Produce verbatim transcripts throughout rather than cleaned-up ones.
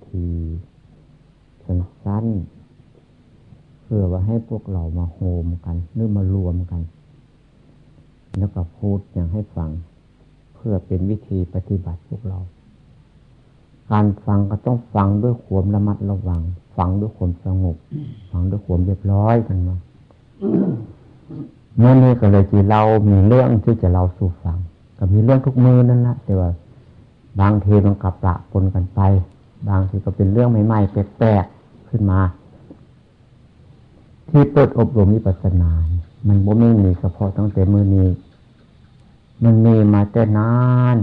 ทีสั้นๆ เพื่อว่าให้พวกเรามาโฮมกันหรือมารวมกัน แล้วก็พูดอย่างให้ฟัง เพื่อเป็นวิธีปฏิบัติพวกเรา การฟังก็ต้องฟังด้วยความระมัดระวัง ฟังด้วยความสงบ ฟังด้วยความเรียบร้อยกันมา เมื่อนี้ก็เลยที่เรามีเรื่องที่จะเล่าสู่ฟัง ก็มีเรื่องทุกมื้อนั่นแหละ แต่ว่าบางทีมันก็ปะปนกันไป บางทีก็เป็นเรื่องใหม่ๆ แปลกๆ ขึ้นมา ที่เปิดอบรมวิปัสสนาเนี่ยมันบ่แม่นมีเฉพาะตั้งแต่มื้อนี้ มันมีมาแต่นาน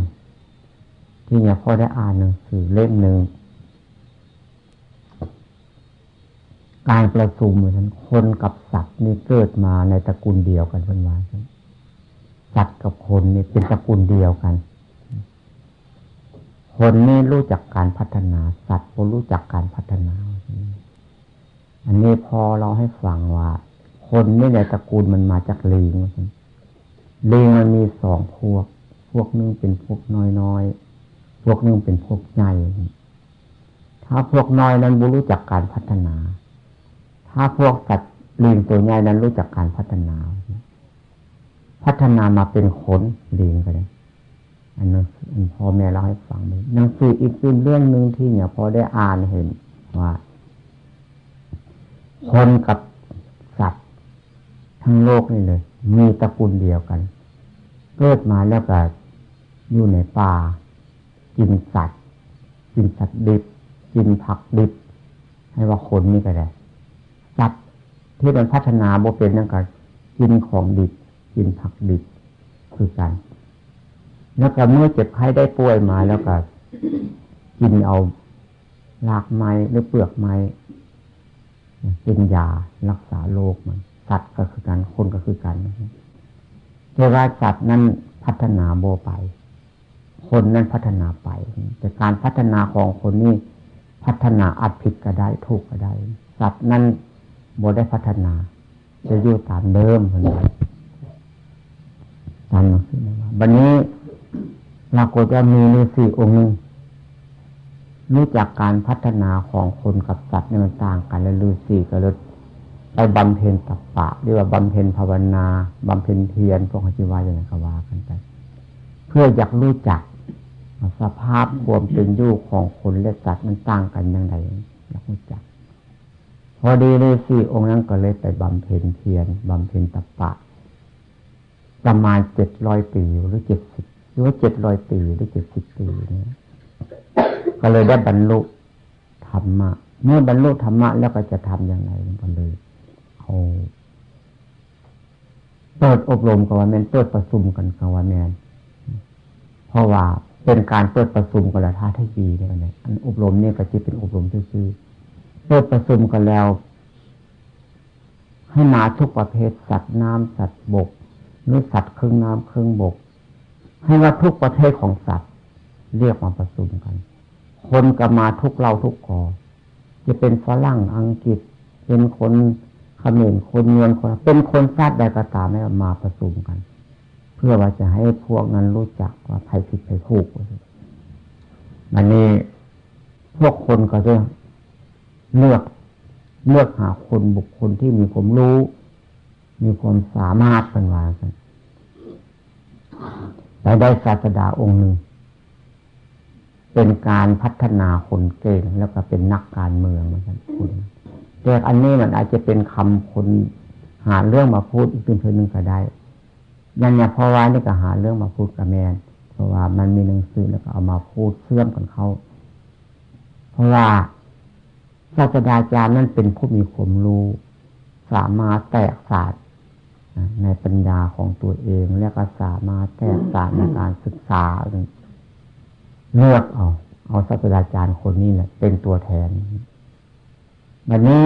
ที่เนี่ยพ่อได้อ่านหนังสือเล่มหนึ่ง การประชุมเหมือนกัน คนกับสัตว์นี่เกิดมาในตระกูลเดียวกัน เพิ่นว่าซั่น สัตว์กับคนนี่เป็นตระกูลเดียวกัน คนนี่รู้จักการพัฒนา สัตว์บ่รู้จักการพัฒนา อันนี้พ่อเล่าให้ฟังว่า คนนี่แหละตระกูลมันมาจากลิง ลิงมันมีสองพวก พวกหนึ่งเป็นพวกน้อยๆ พวกหนึ่งเป็นพวกใหญ่ ถ้าพวกน้อยนั้นบ่รู้จักการพัฒนา ถ้าพวกสัตว์ลิงตัวใหญ่นั้นรู้จักการพัฒนา พัฒนามาเป็นคน ลิงก็ได้ อันนั้นอันพ่อแม่เล่าให้ฟังเลย หนังสืออีกเป็นเรื่องหนึ่งที่เนี่ยพ่อได้อ่านเห็นว่า คนกับสัตว์ทั้งโลกนี่เลย มีตระกูลเดียวกัน เกิดมาแล้วก็อยู่ในป่า กินสัตว์ กินสัตว์ดิบ กินผักดิบ ให้ว่าคนนี่ก็ได้ สัตว์ที่มันพัฒนาบ่เป็นนั่นก็กินของดิบ กินผักดิบคือกัน แล้วก็เมื่อเจ็บไข้ได้ป่วยมาแล้วก็กินเอารากไม้หรือเปลือกไม้เป็นยารักษาโรคมัน สัตว์ก็คือกัน คนก็คือกัน แต่ว่าสัตว์นั้นพัฒนาบ่ไป คนนั้นพัฒนาไป แต่การพัฒนาของคนนี่พัฒนาอาจผิดก็ได้ ถูกก็ได้ สัตว์นั้นบ่ได้พัฒนา จะอยู่ตามเดิมเพิ่นว่า ตามหนังสือนะว่า บัดนี้ปรากฏว่ามีฤาษีองค์หนึ่ง รู้จักการพัฒนาของคนกับสัตว์เนี่ยมันต่างกัน แล้วฤาษีก็เลยไปบำเพ็ญตปะ เรียกว่าบำเพ็ญภาวนา บำเพ็ญเพียร พวกเขาสิว่าอย่างนั้นก็ว่ากันไป เพื่ออยากรู้จักสภาพความเป็นอยู่ของคนและสัตว์มันต่างกันอย่างไร อยากรู้จัก พอดีฤาษีองค์นั้นก็เลยไปบำเพ็ญเพียร บำเพ็ญตปะ ประมาณเจ็ดร้อยปีหรือเจ็ดสิบ หรือว่าเจ็ดร้อยปีหรือเจ็ดสิบปีเนี่ย ก็เลยได้บรรลุธรรมะ เมื่อบรรลุธรรมะแล้วก็จะทำอย่างไร มันก็เลยเอาเปิดอบรมก็ว่าแม่น เปิดประชุมกันก็ว่าแม่น เพราะว่าเป็นการเปิดประชุมกันละท่าที่ดีเนี่ยนะ อันอบรมนี่ก็จะเป็นอบรมซื่อๆ เปิดประชุมกันแล้ว ให้มาทุกประเภท สัตว์น้ำสัตว์บก หรือสัตว์ครึ่งน้ำครึ่งบก ให้ว่าทุกประเภทของสัตว์เรียกมาประชุมกัน คนก็มาทุกเหล่าทุกกอ จะเป็นฝรั่งอังกฤษ เป็นคนเขมร คนยวน คน เป็นคนชาติใดก็ตามให้มาประชุมกัน เพื่อว่าจะให้พวกนั้นรู้จักว่าไผผิดไผถูก อันนี้พวกคนก็จะเลือก เลือกหาคนบุคคลที่มีความรู้ มีความสามารถ เพิ่นว่าซั่น ไปได้ศาสดาองค์หนึ่ง เป็นการพัฒนาคนเก่ง แล้วก็เป็นนักการเมืองเหมือนกัน คน แต่อันนี้มันอาจจะเป็นคำคนหาเรื่องมาพูดอีกเป็นเทื่อหนึ่งก็ได้ อย่างเนี่ย เพราะว่านี่ก็หาเรื่องมาพูดกับแม่น เพราะว่ามันมีหนังสือแล้วก็เอามาพูดเชื่อมกันเข้า เพราะว่าศาสดาจารย์นั้นเป็นผู้มีความรู้ สามารถแตกฉานในปัญญาของตัวเอง และก็สามารถแตกฉานในการศึกษา เลือกเอา เอาศาสดาจารย์คนนี้แหละเป็นตัวแทน บัดนี้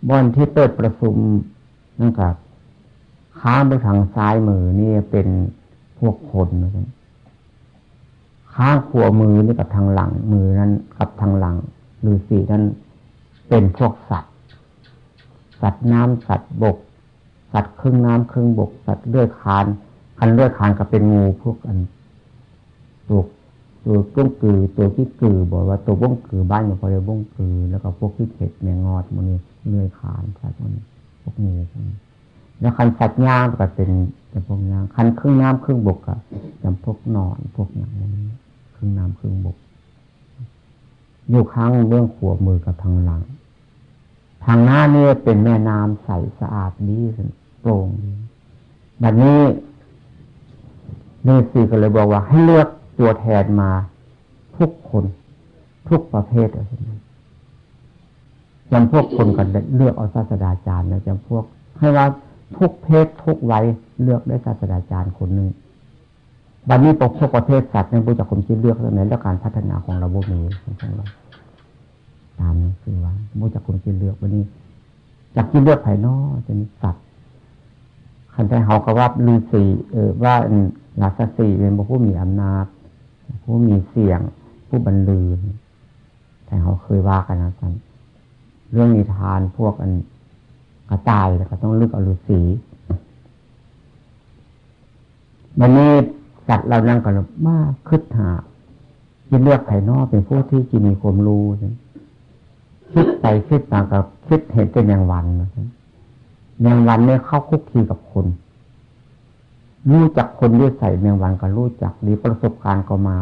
บ่อนที่เปิดประชุมนั่นก็ ข้างไปทางซ้ายมือนี่เป็นพวกคนนะ ข้างขวามือนี่กับทางหลังมือนั้น กับทางหลังฤาษีนั้นเป็นพวกสัตว์ สัตว์น้ำสัตว์บก สัตว์ครึ่งน้ำครึ่งบก สัตว์เลื้อยคลาน คันเลื้อยคลานก็เป็นงู พวกอัน พวก ตัวก้งกือ ตัวขี้กือ บอกว่าตัวบ้งกือ บ้านอยู่พอได้บ้งกือ แล้วก็พวกขี้เข็ดแมงงอดหมดนี่ เลื้อยคลานสัตว์หมดนี่ พวกงูพวกนี้ แล้วคันสัตว์ย่างก็เป็นจำพวกย่าง คันครึ่งน้ำครึ่งบกก็จำพวกหนอน พวกอย่างนี้ ครึ่งน้ำครึ่งบก อยู่ข้างเบื้องขวามือกับทางหลัง ทางหน้านี่เป็นแม่น้ำใสสะอาดดี โปร่งดี บัดนี้ฤๅษีก็เลยบอกว่าให้เลือกตัวแทนมาทุกคน ทุกประเภท จำพวกคนก็เลือกเอาศาสดาจารย์นะ จำพวก ให้ว่าทุกเพศทุกวัย เลือกได้ศาสดาจารย์คนหนึ่ง บัดนี้พวกประเภทสัตว์เนี่ย บ่จักคนคิดเลือกเท่านั้น แล้วการพัฒนาของเราบ่มีของเรา ตามนั้นคือว่าบ่จักคนคิดเลือก บัดนี้จักคิดเลือกไผน้อ จะมีสัตว์ คันไทเฮาก็ว่าฤๅษี เอ่อ ว่า อืม ราชสีห์ เป็นผู้มีอำนาจ ผู้มีเสียง ผู้บรรลือ ไทเฮาเคยว่ากันนะท่าน เรื่องนิทานพวกอันกระต่ายแล้วก็ต้องเลือกเอาฤๅษี บัดนี้สัตว์เหล่านั้นก็มาคิดหา คิดเลือกไผน้อเป็นผู้ที่จะมีความรู้ คิดไปคิดมาก็คิดเห็นแต่แมงวันนะ แมงวันเนี่ยเข้าคุกคีกับคน รู้จักคนอยู่ไส แมงวันก็รู้จักดี ประสบการณ์ก็มา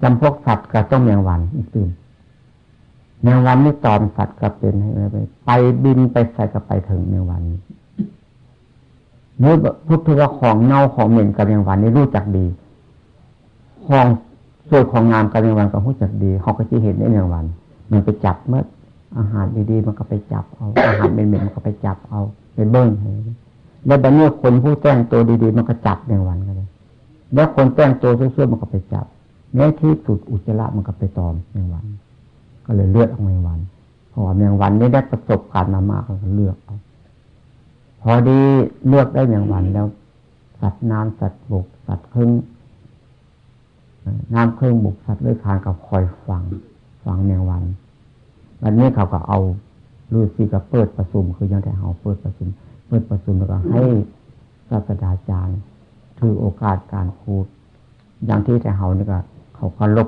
จำพวกสัตว์ก็ต้องแมงวันอีกตื่น แมงวันนี่ตอมสัตว์ก็เป็น ให้ไป ไปบินไปไสก็ไปถึงแมงวันนี่ นี่พุทธว่าของเน่าของเหม็นกับแมงวันนี่รู้จักดี ของสวยของงามกับแมงวันก็รู้จักดี เขาก็จะเห็นในแมงวัน มันไปจับเมื่ออาหารดีๆ มันก็ไปจับเอา อาหารเหม็นๆ มันก็ไปจับเอา ไปเบิ่ง แล้วบัดนี้คนผู้แต่งตัวดีๆ มันก็จับแมงวันก็ได้ แล้วคนแต่งตัวซั่วๆ มันก็ไปจับ ในที่สุดอุจจาระมันก็ไปตอมแมงวัน ก็เลยเลือกเอาแมงวัน เพราะว่าแมงวันนี่ได้ประสบการณ์มามาก ก็เลือกเอา พอดีเลือกได้แมงวันแล้ว สัตว์น้ำ สัตว์บก สัตว์ครึ่ง เอ่อ น้ำครึ่งบก สัตว์เลื้อยคลานก็คอยฝัง ฝังแมงวัน บัดนี้เขาก็เอาฤๅษีก็เปิดประชุม คืออย่างไทเฮาเปิดประชุม เปิดประชุมแล้วก็ให้ศาสดาจารย์ถือโอกาสการพูด อย่างที่ไทเฮานี่ก็เขาเคารพ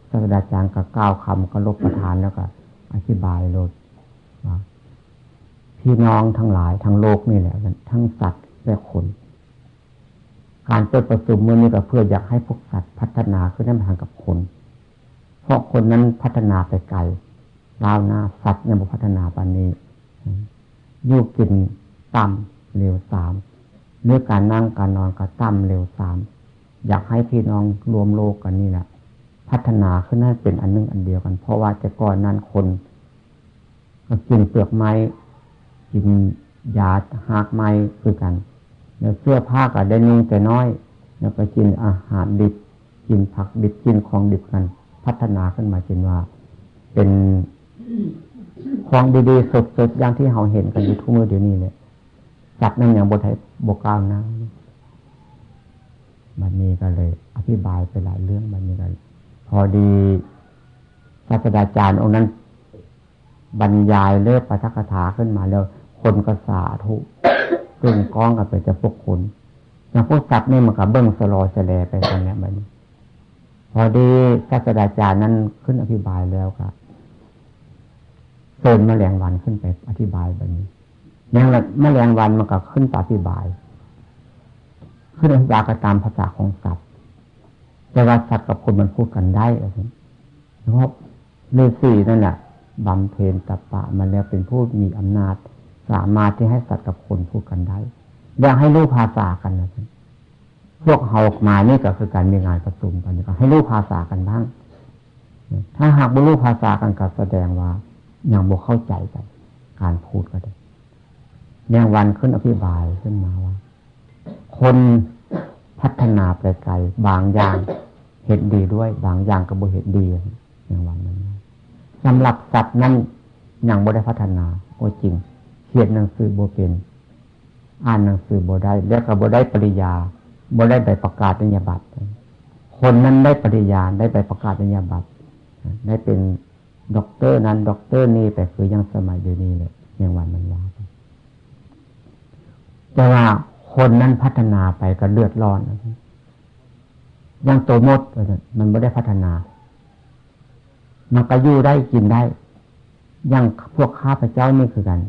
ศาสดาจารย์ก็กล่าวคำเคารพประธานแล้วก็อธิบายโลดว่า พี่น้องทั้งหลายทั้งโลกนี่แหละ ทั้งสัตว์และคน การเปิดประชุมมื้อนี้ก็เพื่ออยากให้พวกสัตว์พัฒนาขึ้นให้มันทันกับคน เพราะคนนั้นพัฒนาไปไกล ก้าวหน้า สัตว์ยังบ่พัฒนาปานนี้ อยู่กินต่ำ เลวทราม เรื่องการนั่งการนอนก็ต่ำ เลวทราม อยากให้พี่น้องรวมโลกกันนี่แหละ พัฒนาขึ้นให้เป็นอันหนึ่งอันเดียวกัน เพราะว่าแต่ก่อนนั้นคน ก็กินเปลือกไม้ กินหญ้าฮากไม้คือกัน แล้วเสื้อผ้าก็ได้นุ่งแต่น้อย แล้วก็กินอาหารดิบ กินผักดิบ กินของดิบกัน พัฒนาขึ้นมาจนว่า เป็นของดีๆ สดๆ อย่างที่เราเห็นกันอยู่ทุกมื้อเดี๋ยวนี้เลย สัตว์นั้นยังบ่ได้ บ่ก้าวหน้า บัดนี้ก็เลยอธิบายไปหลายเรื่อง บัดนี้ก็พอดีศาสดาจารย์องค์นั้นบรรยายเลิกปาฐกถาขึ้นมาแล้ว คนก็สาธุตึงก้องกันไปจากพวกคน อย่างพวกสัตว์นี่มันก็เบิ่งสลอสแลไปตรงเนี้ย บัดนี้ พอดีศาสดาจารย์นั้นขึ้นอธิบายแล้วก็เชิญแมลงวันขึ้นไปอธิบาย บัดนี้ แมงละ แมลงวันมันก็ขึ้นไปอธิบาย ขึ้นอธิบายก็ตามภาษาของสัตว์ แต่ว่าสัตว์กับคนมันพูดกันได้ เพราะฤๅษีนั่นแหละบำเพ็ญตปะมาแล้ว เป็นผู้มีอำนาจ สามารถที่ให้สัตว์กับคนพูดกันได้ แล้วให้รู้ภาษากันนะ พวกเรามานี่ก็คือการมีงานประชุมกันนี่ก็ให้รู้ภาษากันบ้าง ถ้าหากบ่รู้ภาษากันก็แสดงว่ายังบ่เข้าใจกัน การพูดก็ได้ แมงวันขึ้นอธิบายขึ้นมาว่า คนพัฒนาไปไกล บางอย่างเห็นดีด้วย บางอย่างก็บ่เห็นดี แมงวันนั้น สำหรับสัตว์นั้นยังบ่ได้พัฒนา ก็จริง เขียนหนังสือบ่เป็น อ่านหนังสือบ่ได้ แล้วก็บ่ได้ปริญญา บ่ได้ใบประกาศนียบัตร คนนั้นได้ปริญญา ได้ใบประกาศนียบัตร ได้เป็นด็อกเตอร์นั้นด็อกเตอร์นี่ไป คือยังสมัยเดี๋ยวนี้เลย แมงวันมันว่าไป แต่ว่าคนนั้นพัฒนาไปก็เดือดร้อนนะ อย่างโตมดว่าซั่น มันบ่ได้พัฒนา มันก็อยู่ได้กินได้ อย่างพวกข้าพเจ้านี่คือกัน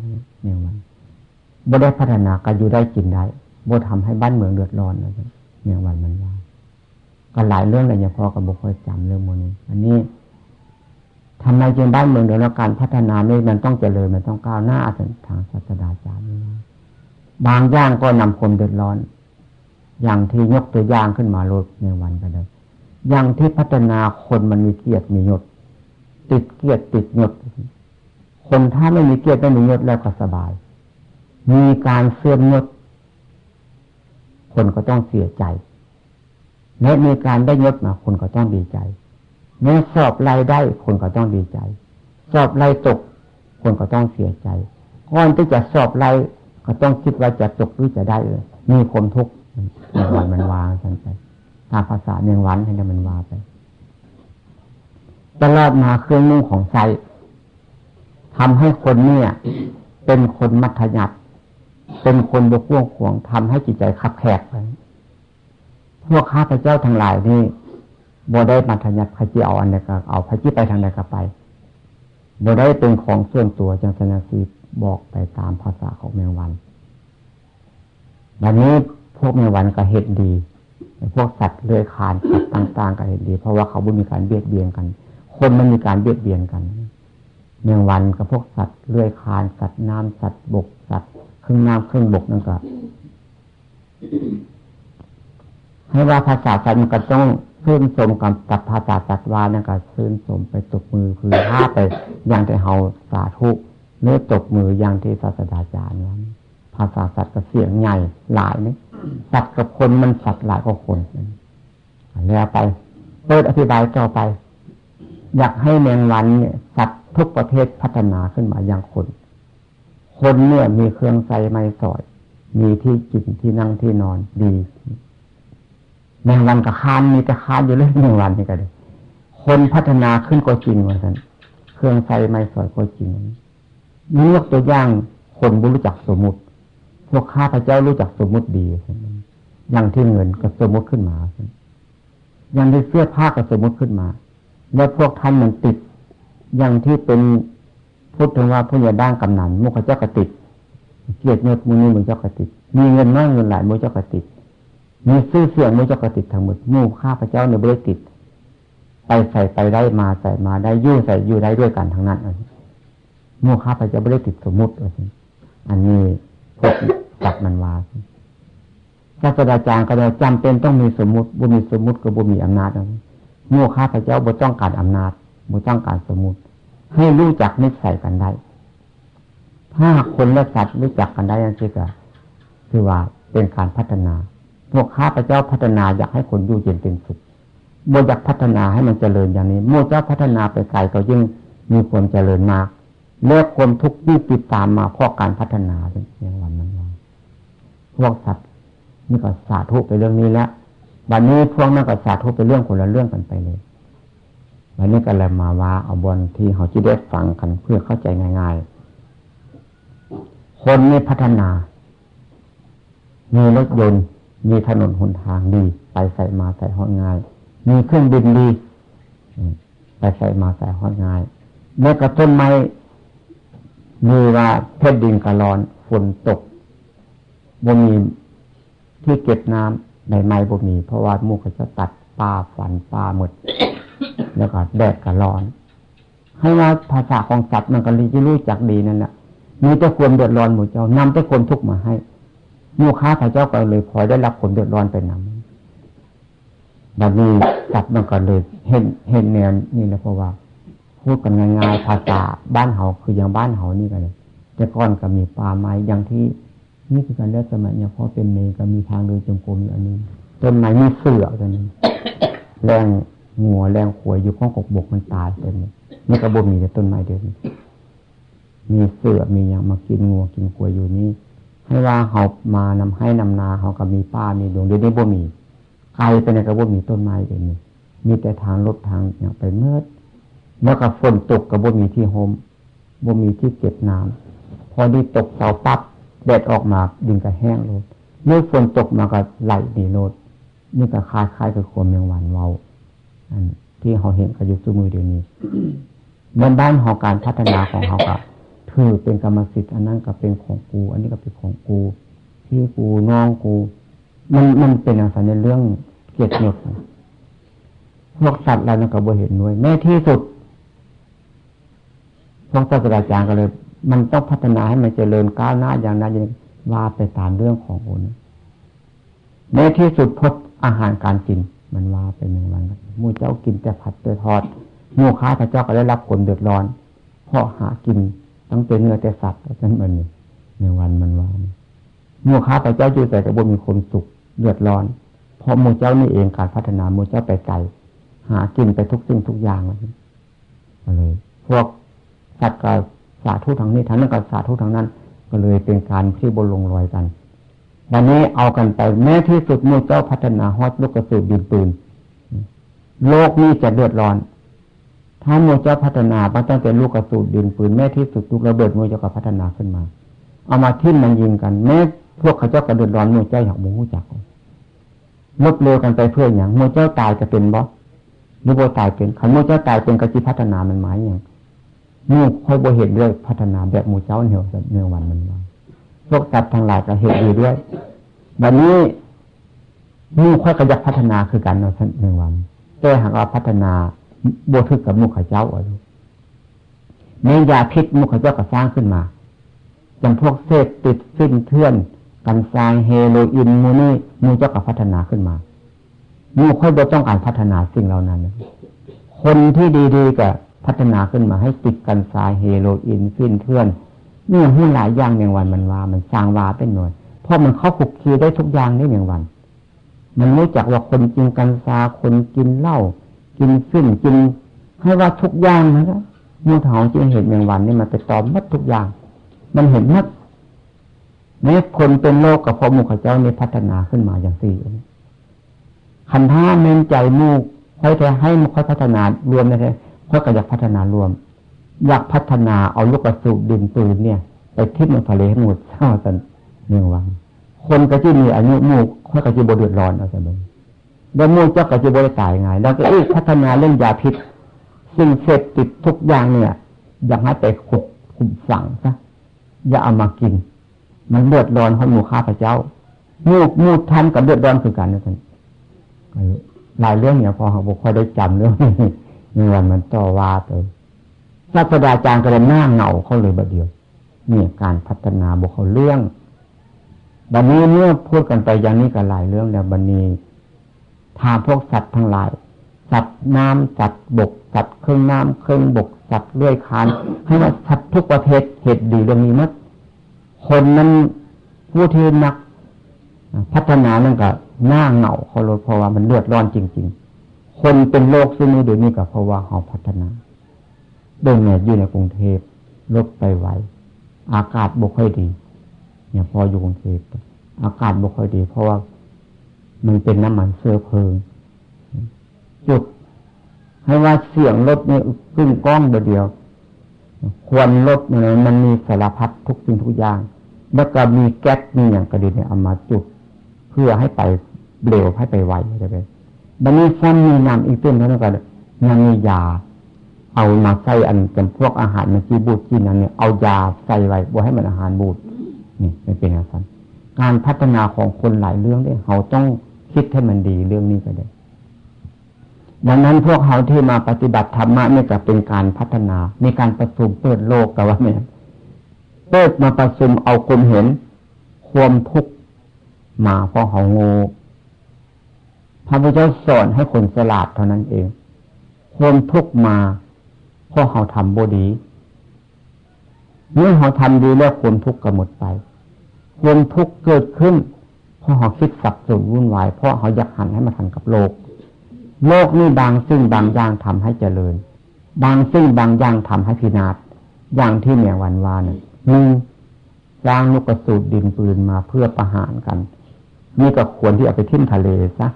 แมงวัน บ่ได้พัฒนาก็อยู่ได้กินได้ บ่ทำให้บ้านเมืองเดือดร้อนว่าซั่น แมงวันมันว่า ก็หลายเรื่องเลย เนี่ยพ่อก็บ่ค่อยจำเรื่องหมู่นี้ อันนี้ ทำไมจึงบ้านเมืองเดือดร้อน การพัฒนานี่มันต้องเจริญ มันต้องก้าวหน้า ทางศาสดาจารย์นี่นะ บางอย่างก็นำความเดือดร้อน อย่างที่ยกตัวอย่างขึ้นมาโลด แมงวันก็ได้ อย่างที่พัฒนาคนมันมีเกียรติมียศ ติดเกียรติติดยศ คนถ้าไม่มีเกียรติไม่มียศแล้วก็สบาย มีการเสื่อมยศ คนก็ต้องเสียใจ และมีการได้ยศมา คนก็ต้องดีใจ แม้สอบไล่ได้ คนก็ต้องดีใจ สอบไล่ตก คนก็ต้องเสียใจ ก่อนที่จะสอบไล่ ก็ต้องคิดว่าจะตกหรือจะได้ เออ มีความทุกข์ แมงวันมันว่าซั่นไป ตามภาษาแมงวันนี่แหละมันว่าไป ตลอดมาเครื่องนุ่งของใช้ ทำให้คนเนี่ย เป็นคนมัธยัสถ์ เป็นคนบ่กว้างขวาง ทำให้จิตใจคับแคบไป พวกข้าพเจ้าทั้งหลายนี่ บ่ได้มัธยัสถ์ ใครจะเอาอันใดก็เอา ใครจะไปทางใดก็ไป บ่ได้เป็นของส่วนตัว จังซั่นจังซี่ บอกไปตามภาษาของแมงวัน บัดนี้พวกแมงวันก็เห็นดี พวกสัตว์เลื้อยคลาน สัตว์ต่างๆ ก็เห็นดี เพราะว่าเขาบ่มีการเบียดเบียนกัน คนมันมีการเบียดเบียนกัน แมงวันกับพวกสัตว์เลื้อยคลาน สัตว์น้ำ สัตว์บก สัตว์ครึ่งน้ำครึ่งบกนั่นก็ ให้ว่าภาษาสัตว์มันก็ต้องชื่นชมกับ กับภาษาสัตว์ว่านั่นก็ชื่นชมไปตบมือคือฮาไป อย่างที่เฮาสาธุ หรือตบมืออย่างที่ศาสดาจารย์ว่า ภาษาสัตว์ก็เสียงใหญ่หลายนี่ สัตว์กับคนมันสัตว์หลายกว่าคน แล้วไป เปิดอธิบายต่อไป อยากให้แมงวันเนี่ย สัตว์ทุกประเภทพัฒนาขึ้นมาอย่างคน คนเนี่ยมีเครื่องใช้ไม้สอย มีที่กินที่นั่งที่นอนดี แมงวันก็คลาน มีแต่คลานอยู่เลย แมงวันนี่ก็เลย คนพัฒนาขึ้นก็จริงว่าซั่น เครื่องใช้ไม้สอยก็จริง นี่ยกตัวอย่าง คนบ่รู้จักสมมุติ พวกข้าพเจ้ารู้จักสมมุติดีว่าซั่น อย่างที่เงินก็สมมุติขึ้นมาว่าซั่น อย่างที่เสื้อผ้าก็สมมุติขึ้นมา แล้วพวกท่านมันติด อย่างที่เป็น พูดถึงว่าผู้ใหญ่บ้านกำนัน หมู่เขาเจ้าก็ติด เกียรติยศหมู่นี้หมู่เจ้าก็ติด มีเงินน้อยเงินหลายหมู่เจ้าก็ติด มีชื่อเสียงหมู่เจ้าก็ติดทั้งหมด หมู่ข้าพเจ้าเนี่ยบ่ได้ติด ไปใสไปได้ มาใสมาได้ อยู่ใสอยู่ได้ด้วยกันทั้งนั้น หมู่ข้าพเจ้าบ่ได้ติดสมมุติว่าซั่น อันนี้พวกสัตว์มันว่า ศาสตราจารย์ก็ได้ จำเป็นต้องมีสมมุติ บ่มีสมมุติก็บ่มีอำนาจ หมู่ข้าพเจ้าบ่ต้องการอำนาจ บ่ต้องการสมมุติ ให้รู้จักนิสัยกันได้ ถ้าคนและสัตว์รู้จักกันได้จังซี่ก็ ถือว่าเป็นการพัฒนา พวกข้าพเจ้าพัฒนาอยากให้คนอยู่เย็นเป็นสุข บ่อยากพัฒนาให้มันเจริญอย่างนี้ หมู่เจ้าพัฒนาไปไกลก็ยิ่งมีความเจริญมาก และความทุกข์ยิ่งติดตามมาเพราะการพัฒนา แมงวันมันว่า พวกสัตว์นี่ก็สาธุไปเรื่องนี้แล้ว บัดนี้พวกนั้นก็สาธุไปเรื่องคนละเรื่องกันไปเลย บัดนี้ก็เลยมาว่าเอาบ่อนที่เฮาสิได้ฟังกันเพื่อเข้าใจง่ายๆ คนนี่พัฒนา มีรถยนต์ มีถนนหนทางดี ไปไสมาไสฮอดง่าย มีเครื่องบินดี อืม ไปไสมาไสฮอดง่าย แล้วก็ต้นไม้ มีว่าแผ่นดินก็ร้อน ฝนตก บ่มีที่เก็บน้ำ ใบไม้บ่มี เพราะว่าหมู่เขาเจ้าตัดป่า ฟันป่าหมด แล้วก็แดดก็ร้อน ให้ว่าภาษาของสัตว์มันก็เลยจะรู้จักดีนั่นแหละ มีแต่ความเดือดร้อนหมู่เจ้า นำแต่ความทุกข์มาให้ หมู่ข้าพเจ้าก็เลยพลอยได้รับความเดือดร้อนไปนำ บัดนี้สัตว์มันก็เลยเห็น เห็นแนวนี้แหละ เพราะว่าพูดกันง่ายๆ ภาษาบ้านเฮาคืออย่างบ้านเฮานี่ก็เลย แต่ก่อนก็มีป่าไม้อย่างที่นี่คือกัน แล้วสมัยเนี่ยพอเป็นเนรก็มีทางเดินจงกรมอยู่อันนี้ ต้นไม้มีเสือตัวหนึ่ง แล่งงัวแล่งควายอยู่ข้างกกบกมันตายไปหมด นี่ก็บ่มีแต่ต้นไม้เดียวนี้ มีเสือมีหยังมากินงัวกินควายอยู่นี่ ให้ว่าเฮามานำไฮ่นำนา เฮาก็มีป่ามีดง เดี๋ยวนี้บ่มี ไกลไปไหนก็บ่มีต้นไม้เดี๋ยวนี้ มีแต่ทางรถทางหยังไปหมด แล้วก็ฝนตกก็บ่มีที่ห่ม บ่มีที่เก็บน้ำ พอดีตกเสาปั๊บ แดดออกมา ดินก็แห้งโลด เมื่อฝนตกมาก็ไหลหนีโลด นี่ก็คล้ายๆกับความแมงวันเว้า อันที่เขาเห็นกันอยู่ซุมื้อเดี๋ยวนี้ ในบ้านเขาการพัฒนาของเขาก็ถือเป็นกรรมสิทธิ์ อันนั้นก็เป็นของกู อันนี้ก็เป็นของกู พี่กูน้องกู มันมันเป็นอย่างนั้นในเรื่องเกียรติยศนะ พวกสัตว์เรานั้นก็บ่เห็นด้วย แม้ที่สุด พวกศาสตราจารย์ก็เลย มันต้องพัฒนาให้มันเจริญก้าวหน้าอย่างนั้นอย่างนี้ ว่าไปตามเรื่องของคน ในที่สุดพบอาหารการกิน มันว่าไปแมงวัน หมู่เจ้ากินแต่ผัดแต่ทอด หมู่ข้าพเจ้าก็ได้รับความเดือดร้อน เพราะหากินตั้งแต่เนื้อแต่สัตว์ ว่าซั่น มันนี่แมงวันมันว่านี่ หมู่ข้าพเจ้าอยู่ไสก็บ่มีความสุข เดือดร้อน เพราะหมู่เจ้านี่เองการพัฒนาหมู่เจ้าไปไกล หากินไปทุกสิ่งทุกอย่าง ว่าซั่น ก็เลย พวกสัตว์ก็สาธุทางนี้ ทางนั้นก็สาธุทางนั้น ก็เลยเป็นการที่บ่ลงรอยกัน บัดนี้เอากันไป แม้ที่สุดหมู่เจ้าพัฒนาฮอดลูกกระสุนดินปืน โลกนี้จะเดือดร้อน ถ้าหมู่เจ้าพัฒนามาตั้งแต่ลูกกระสุนดินปืน แม้ที่สุดลูกระเบิดหมู่เจ้าก็พัฒนาขึ้นมา เอามาทิ่มมายิงกัน แม้พวกเขาเจ้าก็เดือดร้อน หมู่เจ้าหากบ่ฮู้จัก ลบเร็วกันไปเพื่อหยัง หมู่เจ้าตายก็เป็นบ่ หรือบ่ตายเป็น คันหมู่เจ้าตายเป็นก็สิพัฒนามันหมายหยัง หมู่ข้อยบ่เห็นด้วยพัฒนาแบบหมู่เจ้าเนี่ย แมงวันมันว่า พวกสัตว์ทั้งหลายก็เห็นดีด้วย บัดนี้หมู่ข้อยก็อยากพัฒนาคือกัน ว่าซั่น แมงวัน แต่หากว่าพัฒนาบ่ถืกกับหมู่เขาเจ้า ว่าซั่น แม้ยาพิษหมู่เขาเจ้าก็สร้างขึ้นมา จำพวกเสพติดสิ้นเถื่อน กัญชา เฮโรอีน หมู่นี้ หมู่เจ้าก็พัฒนาขึ้นมา หมู่ข้อยบ่ต้องการพัฒนาสิ่งเหล่านั้น คนที่ดีๆก็พัฒนาขึ้นมาให้ติดกัญชา เฮโรอีน สิ้นเถื่อน มีหยังฮู้หลายอย่าง แมงวันมันว่า มันสร้างว่าเป็นหน่วย เพราะมันเข้าคุกคีได้ทุกอย่างนี่แมงวัน มันรู้จักว่าคนกินกัญชา คนกินเหล้า กินสิ้น กิน ให้ว่าทุกอย่างนะ หมู่เฒ่าจึงเห็นแมงวันนี่มันไปตอมหมดทุกอย่าง มันเห็นหมด แม้คนเป็นโรคก็เพราะหมู่เขาเจ้านี่พัฒนาขึ้นมาจั่งซี้ คันถ้าแม่นใจหมู่ข้อยแท้ ให้หมู่ข้อยพัฒนารวมแท้ ข้อยก็อยากพัฒนารวม อยากพัฒนาเอาลูกกระสุนดินปืนเนี่ย ไปทิ่มลงทะเลให้หมด ว่าซั่น แมงวัน คนก็สิมีอายุ หมู่ข้อยก็สิบ่เดือดร้อน ว่าซั่นเบิ่ง แล้วหมู่เจ้าก็สิบ่ได้ตายง่าย แล้วก็อีกพัฒนาเรื่องยาพิษ สิ่งเสพติดทุกอย่างเนี่ย อยากให้ไปขุดขุมฝังซะ อย่าเอามากิน มันเดือดร้อนฮอดหมู่ข้าพเจ้า หมู่ หมู่ท่านก็เดือดร้อนคือกัน ว่าซั่น หลายเรื่องเนี่ย พอเราบ่ค่อยได้จำเรื่องนี้ แมงวันมันต่อว่าไป ศาสตราจารย์ก็เลยหน้าเหงาเข้าเลยบัดเดียว เนี่ย การพัฒนาบ่เข้าเรื่อง บัดนี้เมื่อพูดกันไปอย่างนี้ก็หลายเรื่องแล้ว บัดนี้ถามพวกสัตว์ทั้งหลาย สัตว์น้ำ สัตว์บก สัตว์เครื่องน้ำเครื่องบก สัตว์เลื้อยคลาน ให้ว่าสัตว์ทุกประเภทเห็นดีเรื่องนี้หมด คนนั้นผู้ที่นักพัฒนานั่นก็หน้าเหงาเข้าเลย เพราะว่ามันเดือดร้อนจริงๆ คนเป็นโรคซุมื้อเดี๋ยวนี้ก็เพราะว่าเราพัฒนา เบิ่งเนี่ย อยู่ในกรุงเทพฯ รถไปไว อากาศบ่ค่อยดี เนี่ย พออยู่กรุงเทพฯ อากาศบ่ค่อยดี เพราะว่ามันเป็นน้ำมันเชื้อเพลิง จุด ให้ว่าเสียงรถนี่กึ้งก้องเดียว ควันรถเนี่ย มันมีสารพัดทุกสิ่งทุกอย่าง แล้วก็มีแก๊ส มีหยังก็ดีเนี่ย เอามาจุด เพื่อให้ไปเร็ว ให้ไปไว เข้าใจไหม บัดนี้ซ้ำมีน้ำอีกเต็ม เท่านั้นก็ยังมียา เอามาใส่อันจำพวกอาหารมันสิบูดกินอันนี้ เอายาใส่ไว้ บ่ให้มันอาหารบูด นี่มันเป็นจั่งซั้น การพัฒนาของคนหลายเรื่องเด้ เราต้องคิดให้มันดีเรื่องนี้ก็ได้ ดังนั้นพวกเราที่มาปฏิบัติธรรมะนี่ก็เป็นการพัฒนา มีการประชุมเปิดโลก ก็ว่าแม่น เปิดมาประชุมเอาความเห็น ความทุกข์มาเพราะเราโง่ พระพุทธเจ้าสอนให้คนฉลาดเท่านั้นเอง ความทุกข์มาเพราะเราทำบ่ดี เมื่อเราทำดีแล้วความทุกข์ก็หมดไป ความทุกข์เกิดขึ้น เพราะเราคิดสับสนวุ่นวาย เพราะเราอยากหันให้มันทันกับโลก โลกนี่บางสิ่งบางอย่างทำให้เจริญ บางสิ่งบางอย่างทำให้พินาศ อย่างที่แมงวันว่าน่ะ หนึ่ง สร้างลูกกระสุนดินปืนมาเพื่อประหารกัน นี่ก็ควรที่เอาไปทิ่มทะเลซะ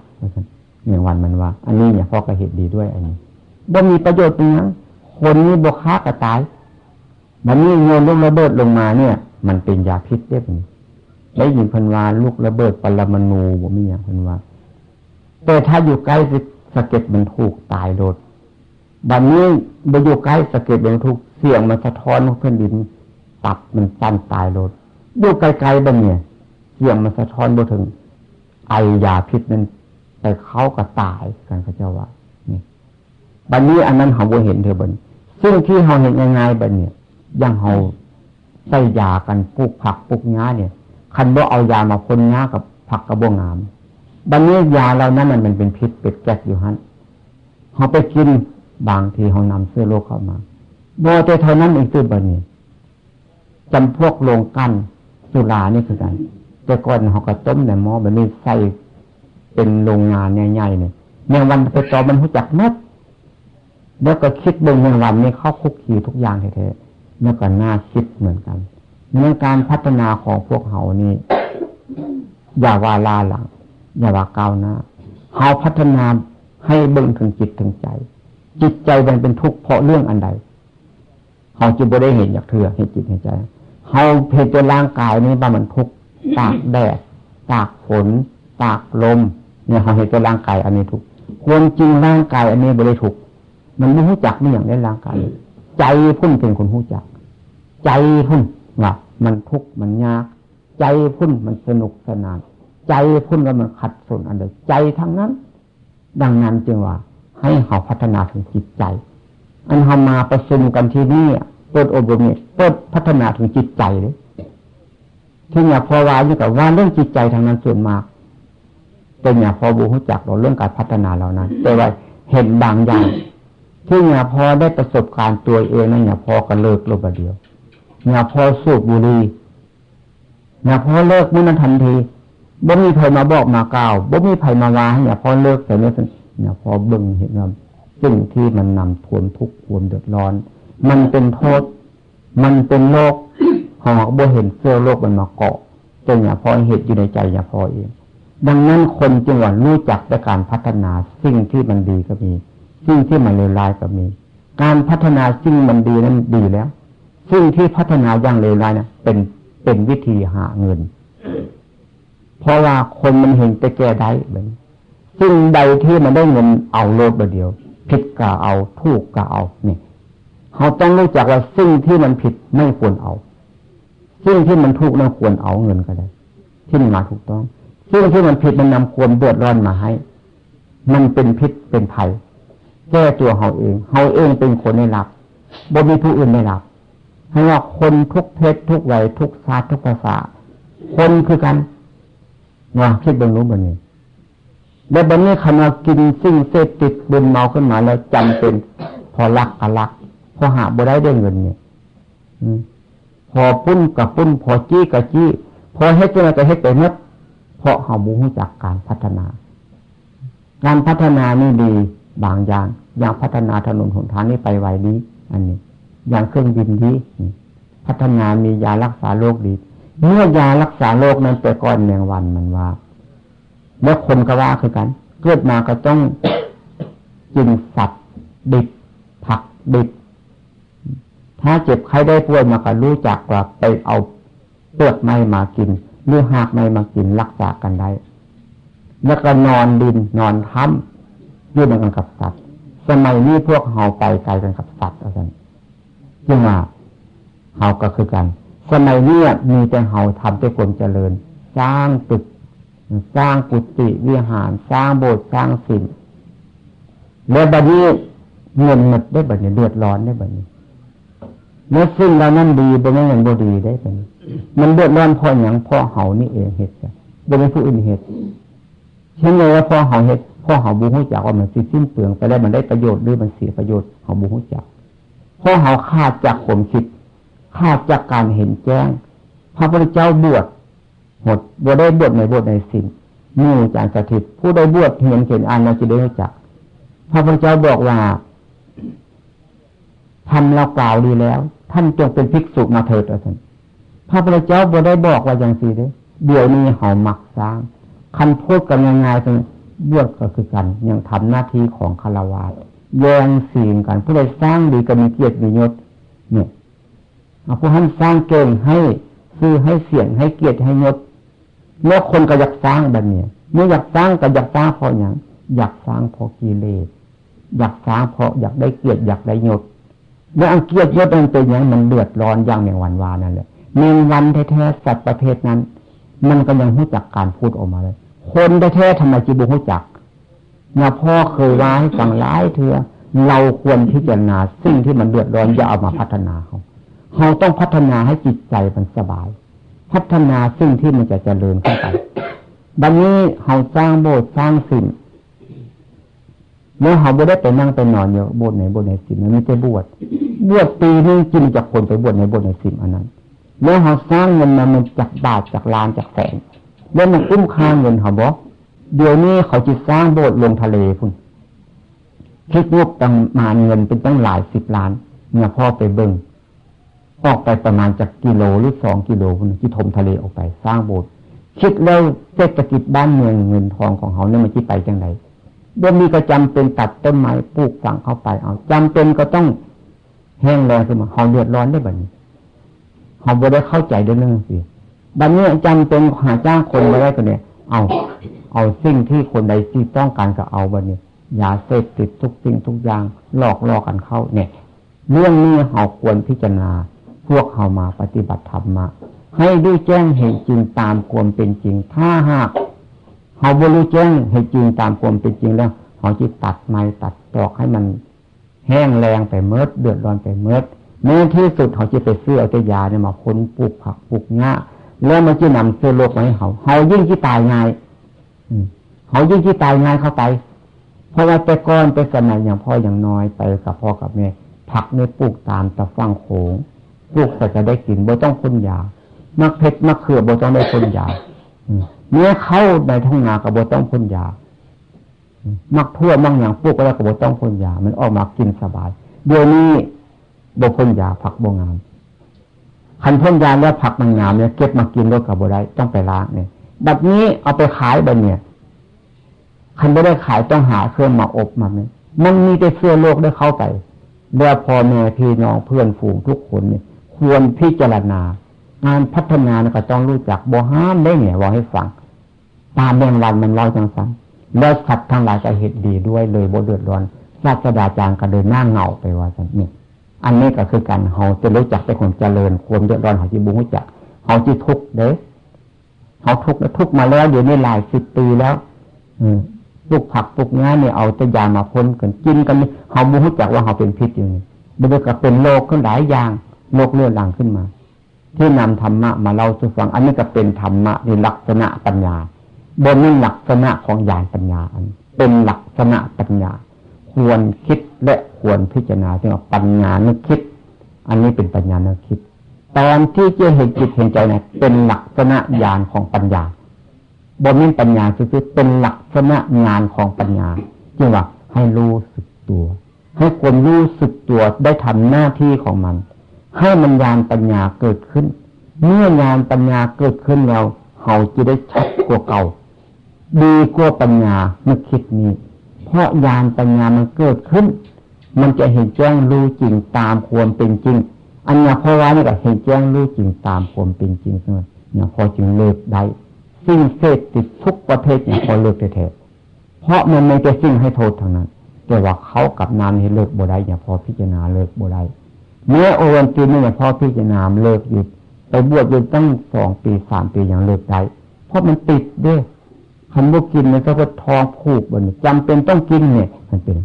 แมงวันมันว่า อันนี้เนี่ยพ่อก็เห็นดีด้วย อันนี้บ่มีประโยชน์อิหยัง คนนี่บ่ฆ่าก็ตาย บัดนี้โยนลูกระเบิดลงมาเนี่ย มันเป็นยาพิษเด้ บัดนี้ ได้ยินเพิ่นว่าลูกระเบิดปรมาณูบ่มีหยัง เพิ่นว่า แต่ถ้าอยู่ใกล้สะเก็ดมันถูกตายโลด บัดนี้บ่อยู่ใกล้สะเก็ดมันถูก เสียงมันสะท้อนแผ่นดิน ตับมันสั่นตายโลด อยู่ไกลๆ บัดเนี่ย เสียงมันสะท้อนบ่ถึง ไอยาพิษนั้นไปเข้าก็ตายกัน เขาเจ้าว่า นี่ บัดนี้อันนั้นเฮาบ่เห็นเทื่อ บัดนี้ สิ่งที่เฮาเห็นง่ายๆ บัดเนี่ย อย่างเฮาใส่ยากันปลูกผักปลูกหญ้าเนี่ย คันบ่เอายามาพ่นหญ้ากับผักก็บ่งาม บัดนี้ยาเหล่านั้นน่ะมันเป็นพิษเป็นแก๊สอยู่หั่น เฮาไปกิน บางทีเฮานำเชื้อโรคเข้ามา บ่แต่เท่านั้นอีกติ บัดนี้ จำพวกโรงกลั่นสุรานี่คือกัน แต่ก่อนเฮาก็ต้มในหม้อ บัดนี้ใส่เป็นโรงงานใหญ่ๆ เนี่ย แมงวันไปตอมมันฮู้จักหมด แล้วก็คิดเบิ่ง แมงวันนี่เข้าคุกคีทุกอย่างแท้ๆ แล้วก็น่าคิดเหมือนกัน ในการพัฒนาของพวกเฮานี่ อย่าว่าล้าหลัง อย่าว่าก้าวหน้า เฮาพัฒนาให้เบิ่งถึงจิตถึงใจ จิตใจมันเป็นทุกข์เพราะเรื่องอันใด เฮาจึงบ่ได้เห็นจักเทื่อ เห็นจิตเห็นใจ เฮาเห็นแต่ร่างกายนี้ว่ามันทุกข์ ตากแดด ตากฝน ตากลม เนี่ย เฮาเห็นแต่ร่างกายอันนี้ทุกข์ ความจริงร่างกายอันนี้บ่ได้ทุกข์ มันบ่ฮู้จักมีหยังในร่างกาย ใจพุ้นเป็นคนฮู้จัก ใจพุ้นว่ามันทุกข์มันยาก ใจพุ้นมันสนุกสนาน ใจพุ้นว่ามันขัดสนอันใด ใจทั้งนั้น ดังนั้นจึงว่าให้เฮาพัฒนาถึงจิตใจ อันเฮามาประชุมกันที่นี่ เปิดอบรมเนี่ย เปิดพัฒนาถึงจิตใจเลย ที่เนี่ย เพราะว่านี่ก็ว่าเรื่องจิตใจทางนั้นส่วนมาก แต่เนี่ย พอบ่ฮู้จักเราเรื่องการพัฒนาเหล่านั้น แต่ว่าเห็นบางอย่าง ที่เนี่ย พอได้ประสบการณ์ตัวเองนั่นเนี่ย พอก็เลิกลงไปเดียว เนี่ย พอสูบบุหรี่ เนี่ย พอเลิกมื้อนั้นทันที บ่มีไผมาบอกมากล่าว บ่มีไผมาว่าให้เนี่ย พอเลิกแต่เนี่ย เนี่ย พอเบิ่งเห็นว่าสิ่งที่มันนำความทุกข์ความเดือดร้อน มันเป็นโทษ มันเป็นโรค เฮาบ่เห็นเชื้อโรคมันมาเกาะ แต่เนี่ย พอเห็นอยู่ในใจเนี่ย พอเอง ดังนั้นคนจึงว่ารู้จักแต่การพัฒนา สิ่งที่มันดีก็มี สิ่งที่มันเลวร้ายก็มี การพัฒนาสิ่งมันดีนั้นดีแล้ว สิ่งที่พัฒนาอย่างเลวร้ายเนี่ย เป็น เป็นวิธีหาเงิน เพราะว่าคนมันเห็นแต่แก่ได้ บัดนี้ สิ่งใดที่มันได้เงินเอาโลดบัดเดียว ผิดก็เอา ถูกก็เอา นี่ เฮาต้องรู้จักว่าสิ่งที่มันผิดไม่ควรเอา สิ่งที่มันถูกนั้นควรเอา เงินก็ได้ ที่มันมาถูกต้อง สิ่งที่มันผิดมันนำความเดือดร้อนมาให้ มันเป็นพิษเป็นภัย แก้ตัวเฮาเอง เฮาเองเป็นคนได้รับ บ่มีผู้อื่นได้รับ ให้ว่าคนทุกเพศทุกวัย ทุกชาติทุกภาษา คนคือกัน เนาะ คิดเบิ่งดูบัดนี้ แล้วบัดนี้คันว่ากินสิ่งเสพติดมึนเมาขึ้นมาแล้ว จำเป็น พอลักก็ลัก พอหาบ่ได้ได้เงินเนี่ย อืม พอปล้นก็ปล้น พอจี้ก็จี้ พอเฮ็ดจั่งใดก็เฮ็ดไปหมด เพราะเฮาบ่ฮู้จักการพัฒนา การพัฒนานี่ดีบางอย่าง อย่างพัฒนาถนนหนทางนี่ไปไวดี อันนี้ อย่างเครื่องบินดี นี่ พัฒนามียารักษาโรคดี เมื่อยารักษาโรคนั้น แต่ก่อนแมงวันมันว่า แล้วคนก็ว่าคือกัน เกิดมาก็ต้องกินสัตว์ดิบ ผักดิบ ถ้าเจ็บไข้ได้ป่วยมาก็รู้จักว่าไปเอาเปลือกไม้มากิน หรือหากไม้มากิน รักษากันได้ แล้วก็นอนดินนอนถ้ำ อยู่นำกันกับสัตว์ สมัยนี้พวกเฮาไปไกลกันกับสัตว์ ว่าซั่น จึงว่าเฮาก็คือกัน สมัยนี้มีแต่เฮาทำแต่ความเจริญ สร้างตึก สร้างกุฏิวิหาร สร้างโบสถ์ สร้างศีล แล้วบัดนี้เงินหมดได้ บัดนี้เดือดร้อนได้ บัดนี้ แล้วสิ่งเหล่านั้นดีบ่แม่นมันบ่ดีได้ บัดนี้ มันเดือดร้อนเพราะหยัง เพราะเฮานี่เองเฮ็ดจ้ะ บ่แม่นผู้อื่นเฮ็ด เช่นเดียวว่าพอเฮาเฮ็ด พอเฮาบ่ฮู้จักว่ามันสิสิ้นเปลืองไปแล้ว มันได้ประโยชน์หรือมันเสียประโยชน์ เฮาบ่ฮู้จัก เพราะเฮาขาดจากความคิด ขาดจากการเห็นแจ้ง พระพุทธเจ้าบวชหมด บ่ได้บวชในโบสถ์ในศีล หมู่อาจารย์สถิต ผู้ใดบวชเรียนเขียนอ่านแล้วสิได้รู้จัก พระพุทธเจ้าบอกว่า ธรรมเรากล่าวดีแล้ว ท่านจงเป็นภิกษุมาเถิด ว่าซั่น พระพุทธเจ้าบ่ได้บอกว่าจั่งซี้เด้ เดี๋ยวนี้เฮามักสร้าง คันพูดกันง่ายๆ ซั่น บวชก็คือกัน ยังทำหน้าที่ของฆราวาส แย่งศีลกัน ผู้ใดสร้างดีก็มีเกียรติมียศ เนี่ย เอาผู้หั้นสร้างเก่ง ให้ชื่อให้เสียง ให้เกียรติให้ยศ แล้วคนก็อยากสร้างบัดนี้ เมื่ออยากสร้างก็อยากสร้างเพราะหยัง อยากสร้างเพราะกิเลส อยากสร้างเพราะอยากได้เกียรติ อยากได้ยศ แล้วอันเกียรติยศมันเป็นหยัง มันเดือดร้อนอย่างแมงวันว่านั่นแหละ แมงวันแท้ๆ สัตว์ประเภทนั้น มันก็ยังรู้จักการพูดออกมาเลย คนแท้ๆ ทำไมจิบ่รู้จัก เนี่ย พ่อเคยว่าให้ฟังหลายเทื่อ เราควรพิจารณาสิ่งที่มันเดือดร้อน อย่าเอามาพัฒนาเขา เราต้องพัฒนาให้จิตใจมันสบาย พัฒนาสิ่งที่มันจะเจริญขึ้นไป บัดนี้เราสร้างโบสถ์สร้างศิลป์ แล้วเราบ่ได้ไปนั่งไปนอนอยู่โบสถ์ไหนโบสถ์ไหนศิลป์ มันมีแต่บวช บวชปีหนึ่งจิ่จักคนไปบวชในโบสถ์ในศิลป์อันนั้น แล้วเราสร้างเงินมามันจักบาทจักล้านจักแสน แล้วมันคุ้มค่าเงินเราบ่ เดี๋ยวนี้เขาจะสร้างโบสถ์ลงทะเลพุ้น คิดงบประมาณเงินเป็นตั้งหลายสิบล้าน เนี่ย พ่อไปเบิ่ง ออกไปประมาณจักกิโลหรือสองกิโลพุ้น จิถมทะเลออกไปสร้างโบสถ์ คิดแล้วเศรษฐกิจบ้านเมืองเงินทองของเราเนี่ยมันจิไปจังได บ่มีก็จำเป็นตัดต้นไม้ปลูกฝังเข้าไป เอา จำเป็นก็ต้องแห้งแล้งขึ้นมา เราเดือดร้อนได้บัดนี้ เราบ่ได้เข้าใจเรื่องนี้สิ บัดนี้จำเป็นหาจ้างคนบ่ได้ก็เนี่ย เอา เอาสิ่งที่คนใดที่ต้องการก็เอาบัดนี้ ยาเสพติดทุกสิ่งทุกอย่าง หลอกล่อกันเข้าเนี่ย เรื่องนี้เราควรพิจารณา พวกเรามาปฏิบัติธรรมะ ให้รู้แจ้งเห็นจริงตามความเป็นจริง ถ้าหากเราบ่รู้แจ้งเห็นจริงตามความเป็นจริงแล้ว เราจะตัดไม้ตัดตอกให้มันแห้งแล้งไปเมิด เดือดร้อนไปเมิด ในที่สุดเราจะไปซื้อเอาแต่ยาเนี่ยมาพ่นปลูกผักปลูกหญ้า แล้วมันจะนำเชื้อโรคมาให้เรา เรายิ่งจะตายง่าย อืม เขายิ่งที่ตายง่ายเข้าไป เพราะว่าแต่ก่อนแต่สมัยอย่างพ่ออย่างน้อยไปกับพ่อกับแม่ ผักนี่ปลูกตามตะฝั่งโขง ปลูกใส่ก็ได้กินบ่ต้องพ่นยา มักเผ็ดมักเขือบ่ต้องได้พ่นยา อืม เนื้อเข้าในท้องนาก็บ่ต้องพ่นยา อืม มักถั่วมักหยังปลูกไว้แล้วก็บ่ต้องพ่นยา มันออกมากินสบาย เดี๋ยวนี้บ่พ่นยา ผักบ่งาม คันพ่นยาแล้วผักมันงามเนี่ย เก็บมากินโลดก็บ่ได้ ต้องไปล้างเนี่ย บัดนี้เอาไปขายบัดเนี่ย คันบ่ได้ขายต้องหาเครื่องมาอบมาเนี่ย มันมีแต่เชื้อโรคได้เข้าไป แล้วพ่อแม่พี่น้องเพื่อนฝูงทุกคนเนี่ย ควรพิจารณา การพัฒนาเนี่ยก็ต้องรู้จัก บ่ห้ามได้เนี่ย เว้าให้ฟัง ตามแมงวันมันเว้าจังซั่น แล้วสัตว์ทั้งหลายก็เห็นดีด้วย เลยบ่เดือดร้อน ศาสดาจารย์ก็เลยหน้าเหงาไปว่าซั่น นี่ อันนี้ก็คือกัน เราจะรู้จักแต่ความเจริญ ความเดือดร้อนเราจะบ่รู้จัก เราจะทุกข์เด้ เราทุกข์ ทุกข์มาแล้ว เดี๋ยวนี้หลายสิบปีแล้ว อืม ปลูกผักปลูกหญ้าเนี่ย เอาแต่ยามาพ่นกัน กินกันนี่ เราบ่รู้จักว่าเราเป็นพิษอยู่นี่ เดี๋ยวนี้ก็เป็นโรคขึ้นหลายอย่าง โรคเรื้อรังขึ้นมา ที่นำธรรมะมาเล่าสู่ฟัง อันนี้ก็เป็นธรรมะในลักษณะปัญญา บ่แม่นลักษณะของญาณปัญญา อันเป็นลักษณะปัญญา ควรคิดและควรพิจารณา เรียกว่าปัญญานึกคิด อันนี้เป็นปัญญานึกคิด ตอนที่จะเห็นจิตเห็นใจนะ เป็นลักษณะญาณของปัญญา บ่แม่นปัญญาซื่อๆ เป็นลักษณะญาณของปัญญา จึงว่าให้รู้สึกตัว ให้ความรู้สึกตัวได้ทำหน้าที่ของมัน ให้มันญาณปัญญาเกิดขึ้น เมื่อญาณปัญญาเกิดขึ้นแล้ว เราจะได้ชัดกว่าเก่า ดีกว่าปัญญานึกคิดนี้ เพราะญาณปัญญามันเกิดขึ้น มันจะเห็นแจ้งรู้จริงตามความเป็นจริง อันเนี้ยพ่อว่านี่ก็เห็นแจ้งรู้จริงตามความเป็นจริงเท่านั้น เนี่ยพ่อจึงเลิกได้ สิ่งเสพติดทุกประเภทเนี่ยพ่อเลิกแท้ๆ เพราะมันมีแต่สิ่งให้โทษทั้งนั้น แต่ว่าเขากับน้ำนี่เลิกบ่ได้ เนี่ยพ่อพิจารณาเลิกบ่ได้ แม้โอวัลตินนี่เนี่ยพ่อพิจารณาเลิกอยู่ ไปบวชอยู่ตั้งสองปีสามปียังเลิกได้ เพราะมันติดเด้ คันบ่กินมันก็ปวดท้องผูกบัดนี้ จำเป็นต้องกินเนี่ย มันเป็น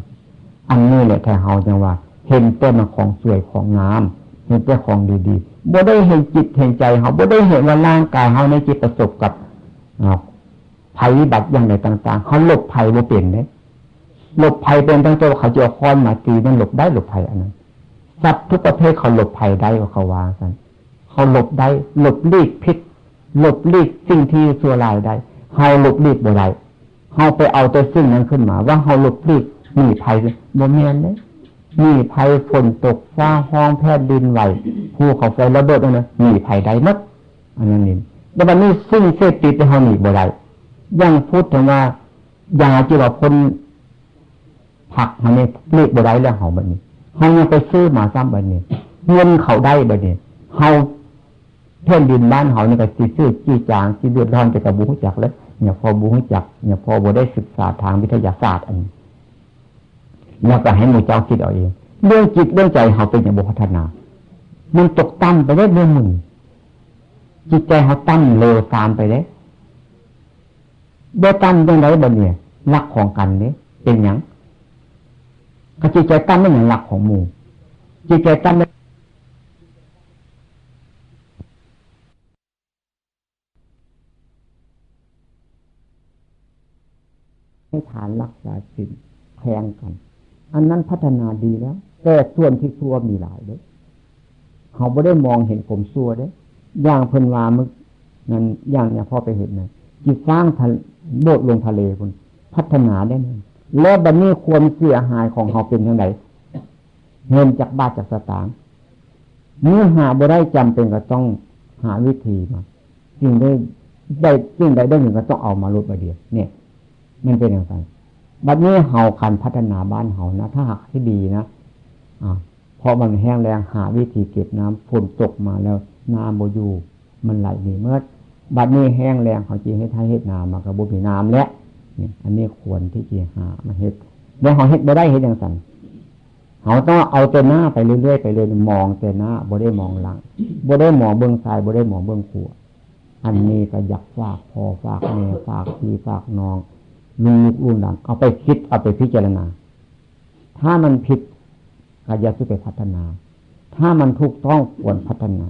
อันนี้แหละที่เฮาจังว่า เห็นแต่มันของสวยของงาม เห็นแต่ของดีๆ บ่ได้เห็นจิตเห็นใจเฮา บ่ได้เห็นว่าร่างกายเฮานี่จะประสบกับ อ่า ภัยพิบัติอย่างใดต่างๆ เฮาหลบภัยบ่เป็นเด้ หลบภัยเป็นตั้งแต่ว่าเขาจะเอาค้อนมาตี มันหลบได้หลบภัยอันนั้น สัตว์ทุกประเภทเขาหลบภัยได้ว่าเขาว่าซั่น เขาหลบได้ หลบหลีกพิษ หลบหลีกสิ่งที่ชั่วร้ายได้ เฮาหลบหลีกบ่ได้ เฮาไปเอาแต่สิ่งนั้นขึ้นมา ว่าเฮาหลบหลีกหนีภัย บ่แม่นเด้ หนีภัยฝนตก ฟ้าฮ้อง แผ่นดินไหว ภูเขาไฟระเบิดนั่นนะ หนีภัยได้หมด อันนั้นนี่ แต่บัดนี้สิ่งเสพติดที่เฮาหนีบ่ได้ อย่างพูดถึงว่า ยาที่ว่าพ่นผักเฮานี่หลีกบ่ได้แล้วเฮาบัดนี้ เฮายังไปซื้อมาซ้ำบัดนี้ เงินเขาได้บัดนี้ เฮา แผ่นดินบ้านเฮานี่ก็สิซื้อจี้จาง สิเดือดร้อน แต่ก็บ่ฮู้จักแล้ว เนี่ยพ่อบ่ฮู้จัก เนี่ยพ่อบ่ได้ศึกษาทางวิทยาศาสตร์อันนี้ แล้วก็ให้หมู่เจ้าคิดเอาเอง เรื่องจิตเรื่องใจเฮาเป็นหยังบ่พัฒนา มันตกต่ำไปเด้เรื่องหมู่นี้ จิตใจเฮาต่ำเลวทรามไปเด้ บ่ต่ำจั่งใดบัดเนี่ย หลักของกันเด้ เป็นหยัง ก็จิตใจต่ำแม่นหยัง หลักของหมู่ จิตใจต่ำแม่น ให้ทานรักษาศีลแข่งกัน อันนั้นพัฒนาดีแล้ว แต่ส่วนที่ชั่วมีหลายเด้อ เฮาบ่ได้มองเห็นความชั่วเด้อ อย่างเพิ่นว่ามื้อนั้น อย่างเนี่ยพ่อไปเห็นนะ จิตสร้างทะ โบสถ์ลงทะเลพุ้น พัฒนาได้นั่น และบัดนี้ความเสียหายของเฮาเป็นจั่งใด เงินจักบาทจักสตางค์ เมื่อหาบ่ได้จำเป็นก็ต้องหาวิธีมา สิ่งใดได้ สิ่งใดได้เงินก็ต้องเอามาลดมาเดียว เนี่ย มันเป็นจั่งซั้น บัดนี้เฮาคันพัฒนาบ้านเฮานะ ถ้าหากให้ดีนะ อ่า เพราะมันแห้งแล้ง หาวิธีเก็บน้ำ ฝนตกมาแล้วน้ำบ่อยู่ มันไหลหนีเมิด บัดนี้แห้งแล้ง เฮาสิเฮ็ดไฮ่เฮ็ดนา มันก็บ่มีน้ำแล้ว นี่ อันนี้ควรที่สิหามาเฮ็ด แล้วเฮาเฮ็ดบ่ได้ เฮ็ดจั่งซั้น เฮาต้องเอาแต่หน้าไปเรื่อยๆ ไปเรื่อยๆ มองแต่หน้า บ่ได้มองหลัง บ่ได้มองเบื้องซ้าย บ่ได้มองเบื้องขวา อันนี้ก็อยากฝากพ่อฝากแม่ ฝากพี่ฝากน้อง ลูกๆ หลาน เอาไปคิด เอาไปพิจารณา ถ้ามันผิดก็อย่าสิไปพัฒนา ถ้ามันถูกต้องควรพัฒนา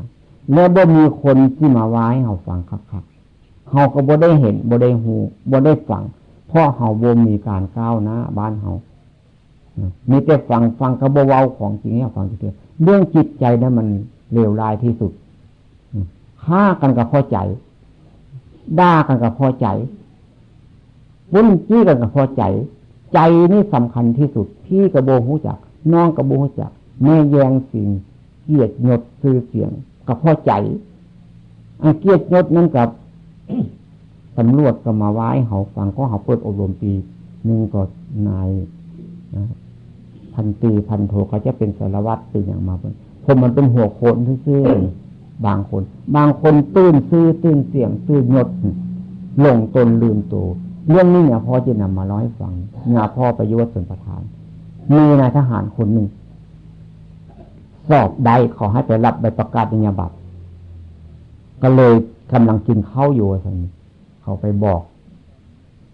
และบ่มีคนที่มาว่าให้เฮาฟังคักๆ เฮาก็บ่ได้เห็น บ่ได้ฮู้ บ่ได้ฟัง เพราะเฮาบ่มีการก้าวหน้าบ้านเฮา อืม มีแต่ฟัง ฟังก็บ่เว้าของจริงให้ฟังเทื่อ เรื่องจิตใจนะมันเลวร้ายที่สุด อืม ฆ่ากันก็เพราะใจ ด่ากันก็เพราะใจ ปุ้นจี้กันก็เพราะใจ ใจนี่สำคัญที่สุด พี่ก็บ่ฮู้จัก น้องก็บ่ฮู้จัก แม่แย่งสิ่ง เกียรติยศชื่อเสียงก็เพราะใจ อันเกียรติยศนั่นกับ ตำรวจก็มาว่าให้เฮาฟัง ก็เฮาเปิดอบรมปีหนึ่งก็นายนะ พันตรีพันโทเขาจะเป็นสารวัตรเป็นหยังมาเพิ่น ผมมันเป็นหัวโขนซื่อๆ บางคน บางคนตื่นชื่อ ตื่นเสียง ตื่นยศ หลงตนลืมตัว เรื่องนี้เนี่ยพ่อจะนำมาเล่าให้ฟัง เนี่ยพ่อไปอยู่วัดสวนประทาน มีนายทหารคนหนึ่ง สอบได้ เขาให้ไปรับใบประกาศนียบัตร ก็เลยกำลังกินข้าวอยู่ว่าซั่น เขาไปบอก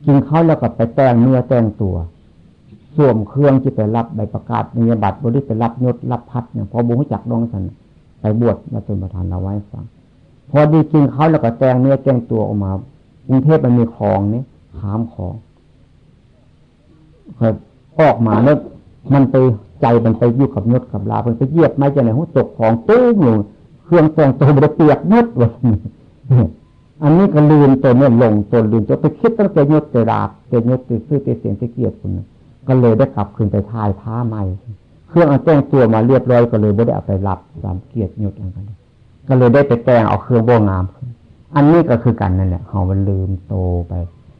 กินข้าวแล้วก็ไปแต่งเนื้อแต่งตัว สวมเครื่องที่ไปรับใบประกาศนียบัตร บ่ได้ไปรับยศรับพัดเนี่ย พอบ่ฮู้จักดองซั่น ไปบวชวัดสวนประทาน เล่าให้ฟัง พอดีกินข้าวแล้วก็แต่งเนื้อแต่งตัวออกมา กรุงเทพฯมันมีคลองนี่ ข้ามคลอง ก็ออกมาแล้ว มันไป ใจมันไปอยู่กับยศกับลาภ มันไปเหยียบไม้จั่งใด๋ ฮู้ ตกคลอง ตุ้มลง เครื่องแต่งตัวมันเปียกหมดว่าซั่น อันนี้ก็ลืมตนเนี่ย หลงตนลืมตัว ไปคิดตั้งแต่ยศแต่ลาภ แต่ยศแต่ชื่อแต่เสียงแต่เกียรติพุ้นน่ะ ก็เลยได้กลับคืนไปถ่ายผ้าใหม่ เครื่องอันแต่งตัวมาเรียบร้อย ก็เลยบ่ได้เอาไปรับตามเกียรติยศอันนั้น ก็เลยได้ไปแต่งเอาเครื่องบ่งาม อันนี้ก็คือกันนั่นแหละ เฮามันลืมโตไป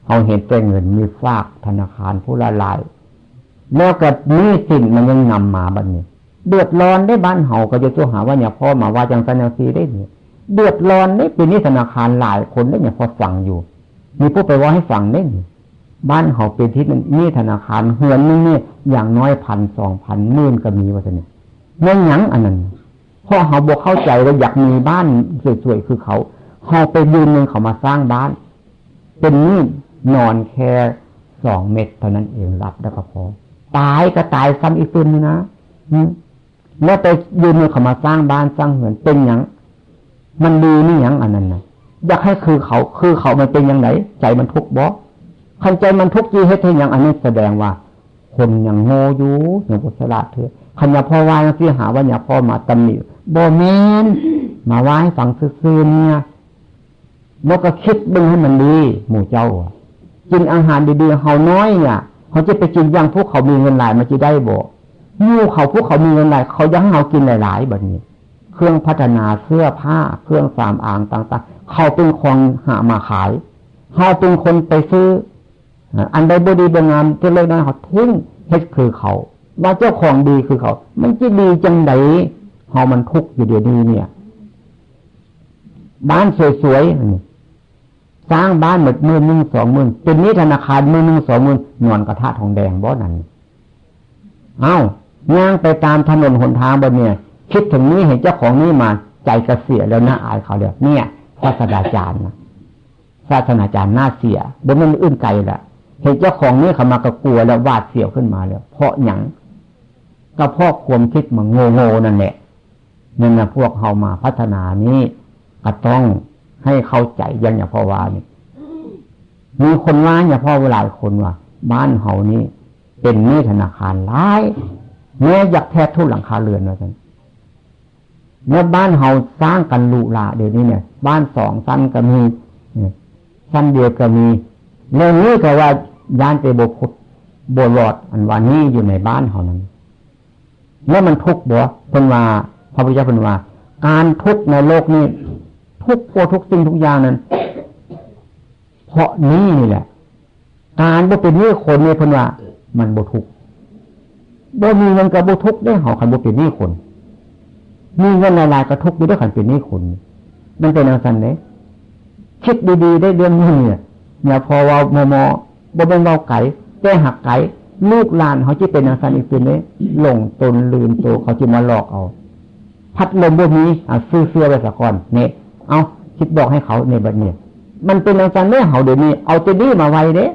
เฮาเห็นแต่เงินมีฝากธนาคารผู้ละหลาย แล้วก็หนี้สินมันยังนำมาบัดนี้ เดือดร้อนได้บ้านเฮา ก็จะโทรหาว่าเนี่ยพ่อมาว่าจังซั่นจังซี่ได้นี่ เดือดร้อนได้ เป็นหนี้ธนาคารหลายคนได้เนี่ย พอฟังอยู่ มีผู้ไปเว้าให้ฟังได้นี่ บ้านเฮาเป็นที่หนี้ธนาคาร เฮือนหนึ่งนี่อย่างน้อยพัน สองพัน หมื่นก็มีว่าซั่นนี่ แม่นหยังอันนั้น เพราะเฮาบ่เข้าใจว่าอยากมีบ้านสวยๆ คือเขา เฮาไปยืมเงินเขามาสร้างบ้าน เป็นหนี้นอนแค่สองเม็ดเท่านั้นเอง หลับแล้วก็พอ ตายก็ตายซ้ำอีกตื่นนี่นะ อืม แล้วไปยืมเงินเขามาสร้างบ้านสร้างเฮือน เป็นหยัง มันดีนี่หยังอันนั้นน่ะ อยากให้คือเขา คือเขามันเป็นจั่งใด ใจมันทุกข์บ่ คันใจมันทุกข์ สิเฮ็ดให้หยัง อันนี้แสดงว่า คนยังโง่อยู่ ยังบ่ฉลาดเทื่อ คันหยังพ่อว่าจังซี่ หาว่าหยังพ่อมาตำหนิ บ่แม่น มาว่าให้ฟังซื่อๆ เนี่ย แล้วก็คิดเบิ่งให้มันดี หมู่เจ้าอะ กินอาหารดีๆ เฮาน้อยเนี่ย เฮาจะไปกินอย่างพวกเขามีเงินหลาย มันจะได้บ่ หมู่เขา พวกเขามีเงินหลาย เขาอยากให้เฮากินหลายๆ บัดนี้ เครื่องพัฒนา เสื้อผ้า เครื่องสำอางต่างๆ เขาเป็นคนหามาขาย เฮาเป็นคนไปซื้อ อ่า อันใดบ่ดีบ่งาม เล็กๆ น้อยๆ เฮาทิ้ง เฮ็ดคือเขา ว่าเจ้าของดีคือเขา มันจะดีจั่งใด เฮามันทุกข์อยู่เดี๋ยวนี้เนี่ย บ้านสวยๆ อันนี้ สร้างบ้านหมดหมื่นหนึ่งสองหมื่น เป็นหนี้ธนาคารหมื่นหนึ่งสองหมื่น นอนกระทะทองแดงบ่นั่น เอ้า ย่างไปตามถนนหนทางบ่เนี่ย คิดถึงหนี้ เห็นเจ้าของหนี้มา ใจกระเสียแล้ว น่าอายเขาแล้ว เนี่ย ศาสดาจารย์นะ ศาสนาจารย์น่าเสีย บ่แม่นอื่นไกลละ เห็นเจ้าของหนี้เขามาก็กลัวแล้ว หวาดเสียวขึ้นมาแล้ว เพราะหยัง ก็เพราะความคิดมันโง่ๆนั่นแหละ นั่นนะ พวกเฮามาพัฒนานี้ ก็ต้องให้เข้าใจอย่าง อย่างพ่อว่านี่ มีคนว่า อย่างพ่อว่า หลายคนว่า บ้านเฮานี่เป็นหนี้ธนาคารหลาย แม้อยากแทบทุกหลังคาเรือนว่าซั่น แล้วบ้านเฮาสร้างกันหรูหราเดี๋ยวนี้เนี่ย บ้านสองชั้นก็มี เนี่ย ชั้นเดียวก็มี แล้วนี้ก็ว่าย้านแต่บ่ครบบ่รอด อันว่าหนี้อยู่ในบ้านเฮานั้น แล้วมันทุกข์บ่ เพิ่นว่า พระพุทธเจ้าเพิ่นว่า การทุกข์ในโลกนี้ ทุกข์กว่าทุกสิ่งทุกอย่างนั้น เพราะหนี้นี่แหละ การบ่เป็นหนี้คนนี่ เพิ่นว่า มันบ่ทุกข์ บ่มีเงินก็บ่ทุกข์เด้ เฮาคันบ่เป็นหนี้คน มีเงินหลายๆก็ทุกข์อยู่เด้อ คันเป็นหนี้คน มันเป็นจั่งซั่นเด้ คิดดีๆได้เรื่องนี้เนี่ย เนี่ย พอเว้ามอๆ บ่แม่นเว้าไกล แต่หากไกล ลูกหลานเฮาสิเป็นจั่งซั่นอีกเป็นเด้ หลงตนลืมโต เขาสิมาหลอกเอา พัดลมบ่มี อ่ะ ซื้อเสื้อไว้ซะก่อน เนี่ย เอา คิดบอกให้เขา เนี่ย บัดนี้ มันเป็นจั่งซั่นเด้ เฮาเดี๋ยวนี้ เอาแต่หนี้มาไว้เด้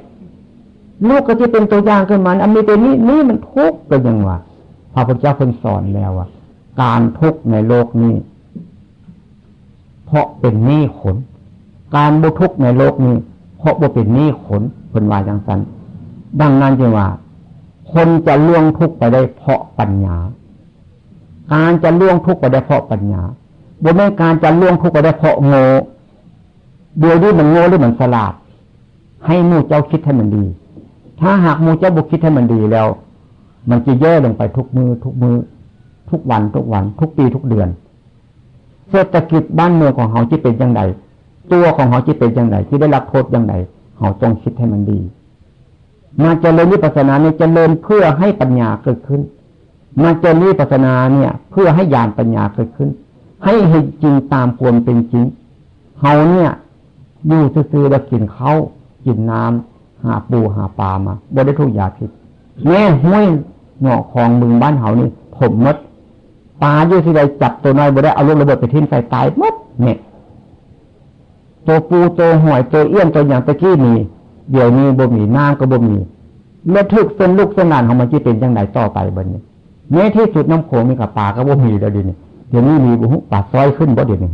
ลูกก็สิเป็นตัวอย่างขึ้นมา อันมีแต่หนี้ หนี้มันทุกข์ ก็ยังว่า พระพุทธเจ้าเพิ่นสอนแล้วว่า การทุกข์ในโลกนี้ เพราะเป็นหนี้คน การบ่ทุกข์ในโลกนี้ เพราะบ่เป็นหนี้คน เพิ่นว่าจั่งซั่น ดังนั้นจึงว่า คนจะล่วงทุกข์ไปได้เพราะปัญญา การจะล่วงทุกข์ไปได้เพราะปัญญา บ่แม่นการจะล่วงทุกข์ไปได้เพราะโง่ เดี๋ยวนี้มันโง่หรือมันฉลาด ให้หมู่เจ้าคิดให้มันดี ถ้าหากหมู่เจ้าบ่คิดให้มันดีแล้ว มันจะแย่ลงไปทุกมื้อ ทุกมื้อ ทุกวัน ทุกวัน ทุกปี ทุกเดือน เศรษฐกิจบ้านเมืองของเฮาสิเป็นจั่งใด ตัวของเฮาสิเป็นจั่งใด สิได้รับโทษจั่งใด เฮาต้องคิดให้มันดี มาเจริญวิปัสสนาเนี่ย เจริญเพื่อให้ปัญญาเกิดขึ้น มาเจริญวิปัสสนาเนี่ย เพื่อให้ญาณปัญญาเกิดขึ้น ให้เห็นจริงตามความเป็นจริง เฮาเนี่ย อยู่ซื่อๆ แล้วกินข้าว กินน้ำ หาปูหาปลามา บ่ได้ถูกยาพิษ แม่ห้วยหนองคลองบึงบ้านเฮานี่ ถมหมด ปลาอยู่ที่ใดจับตัวน้อยบ่ได้ เอาลูกระเบิดไปทิ้งใส่ตายหมด เนี่ย ตัวปู ตัวหอย ตัวเอี้ยน ตัวหยังตะกี้มี เดี๋ยวนี้บ่มี น้ำก็บ่มี แล้วถูกเส้นลูกเส้นหลานเฮามาสิเป็นจั่งใดต่อไปบัดนี้ แม้ที่สุดน้ำโขงนี่ก็ปลาก็บ่มีแล้วเดี๋ยวนี้ เดี๋ยวนี้มีบ่ฮู้ ปลาซ้อยขึ้นบ่เดี๋ยวนี้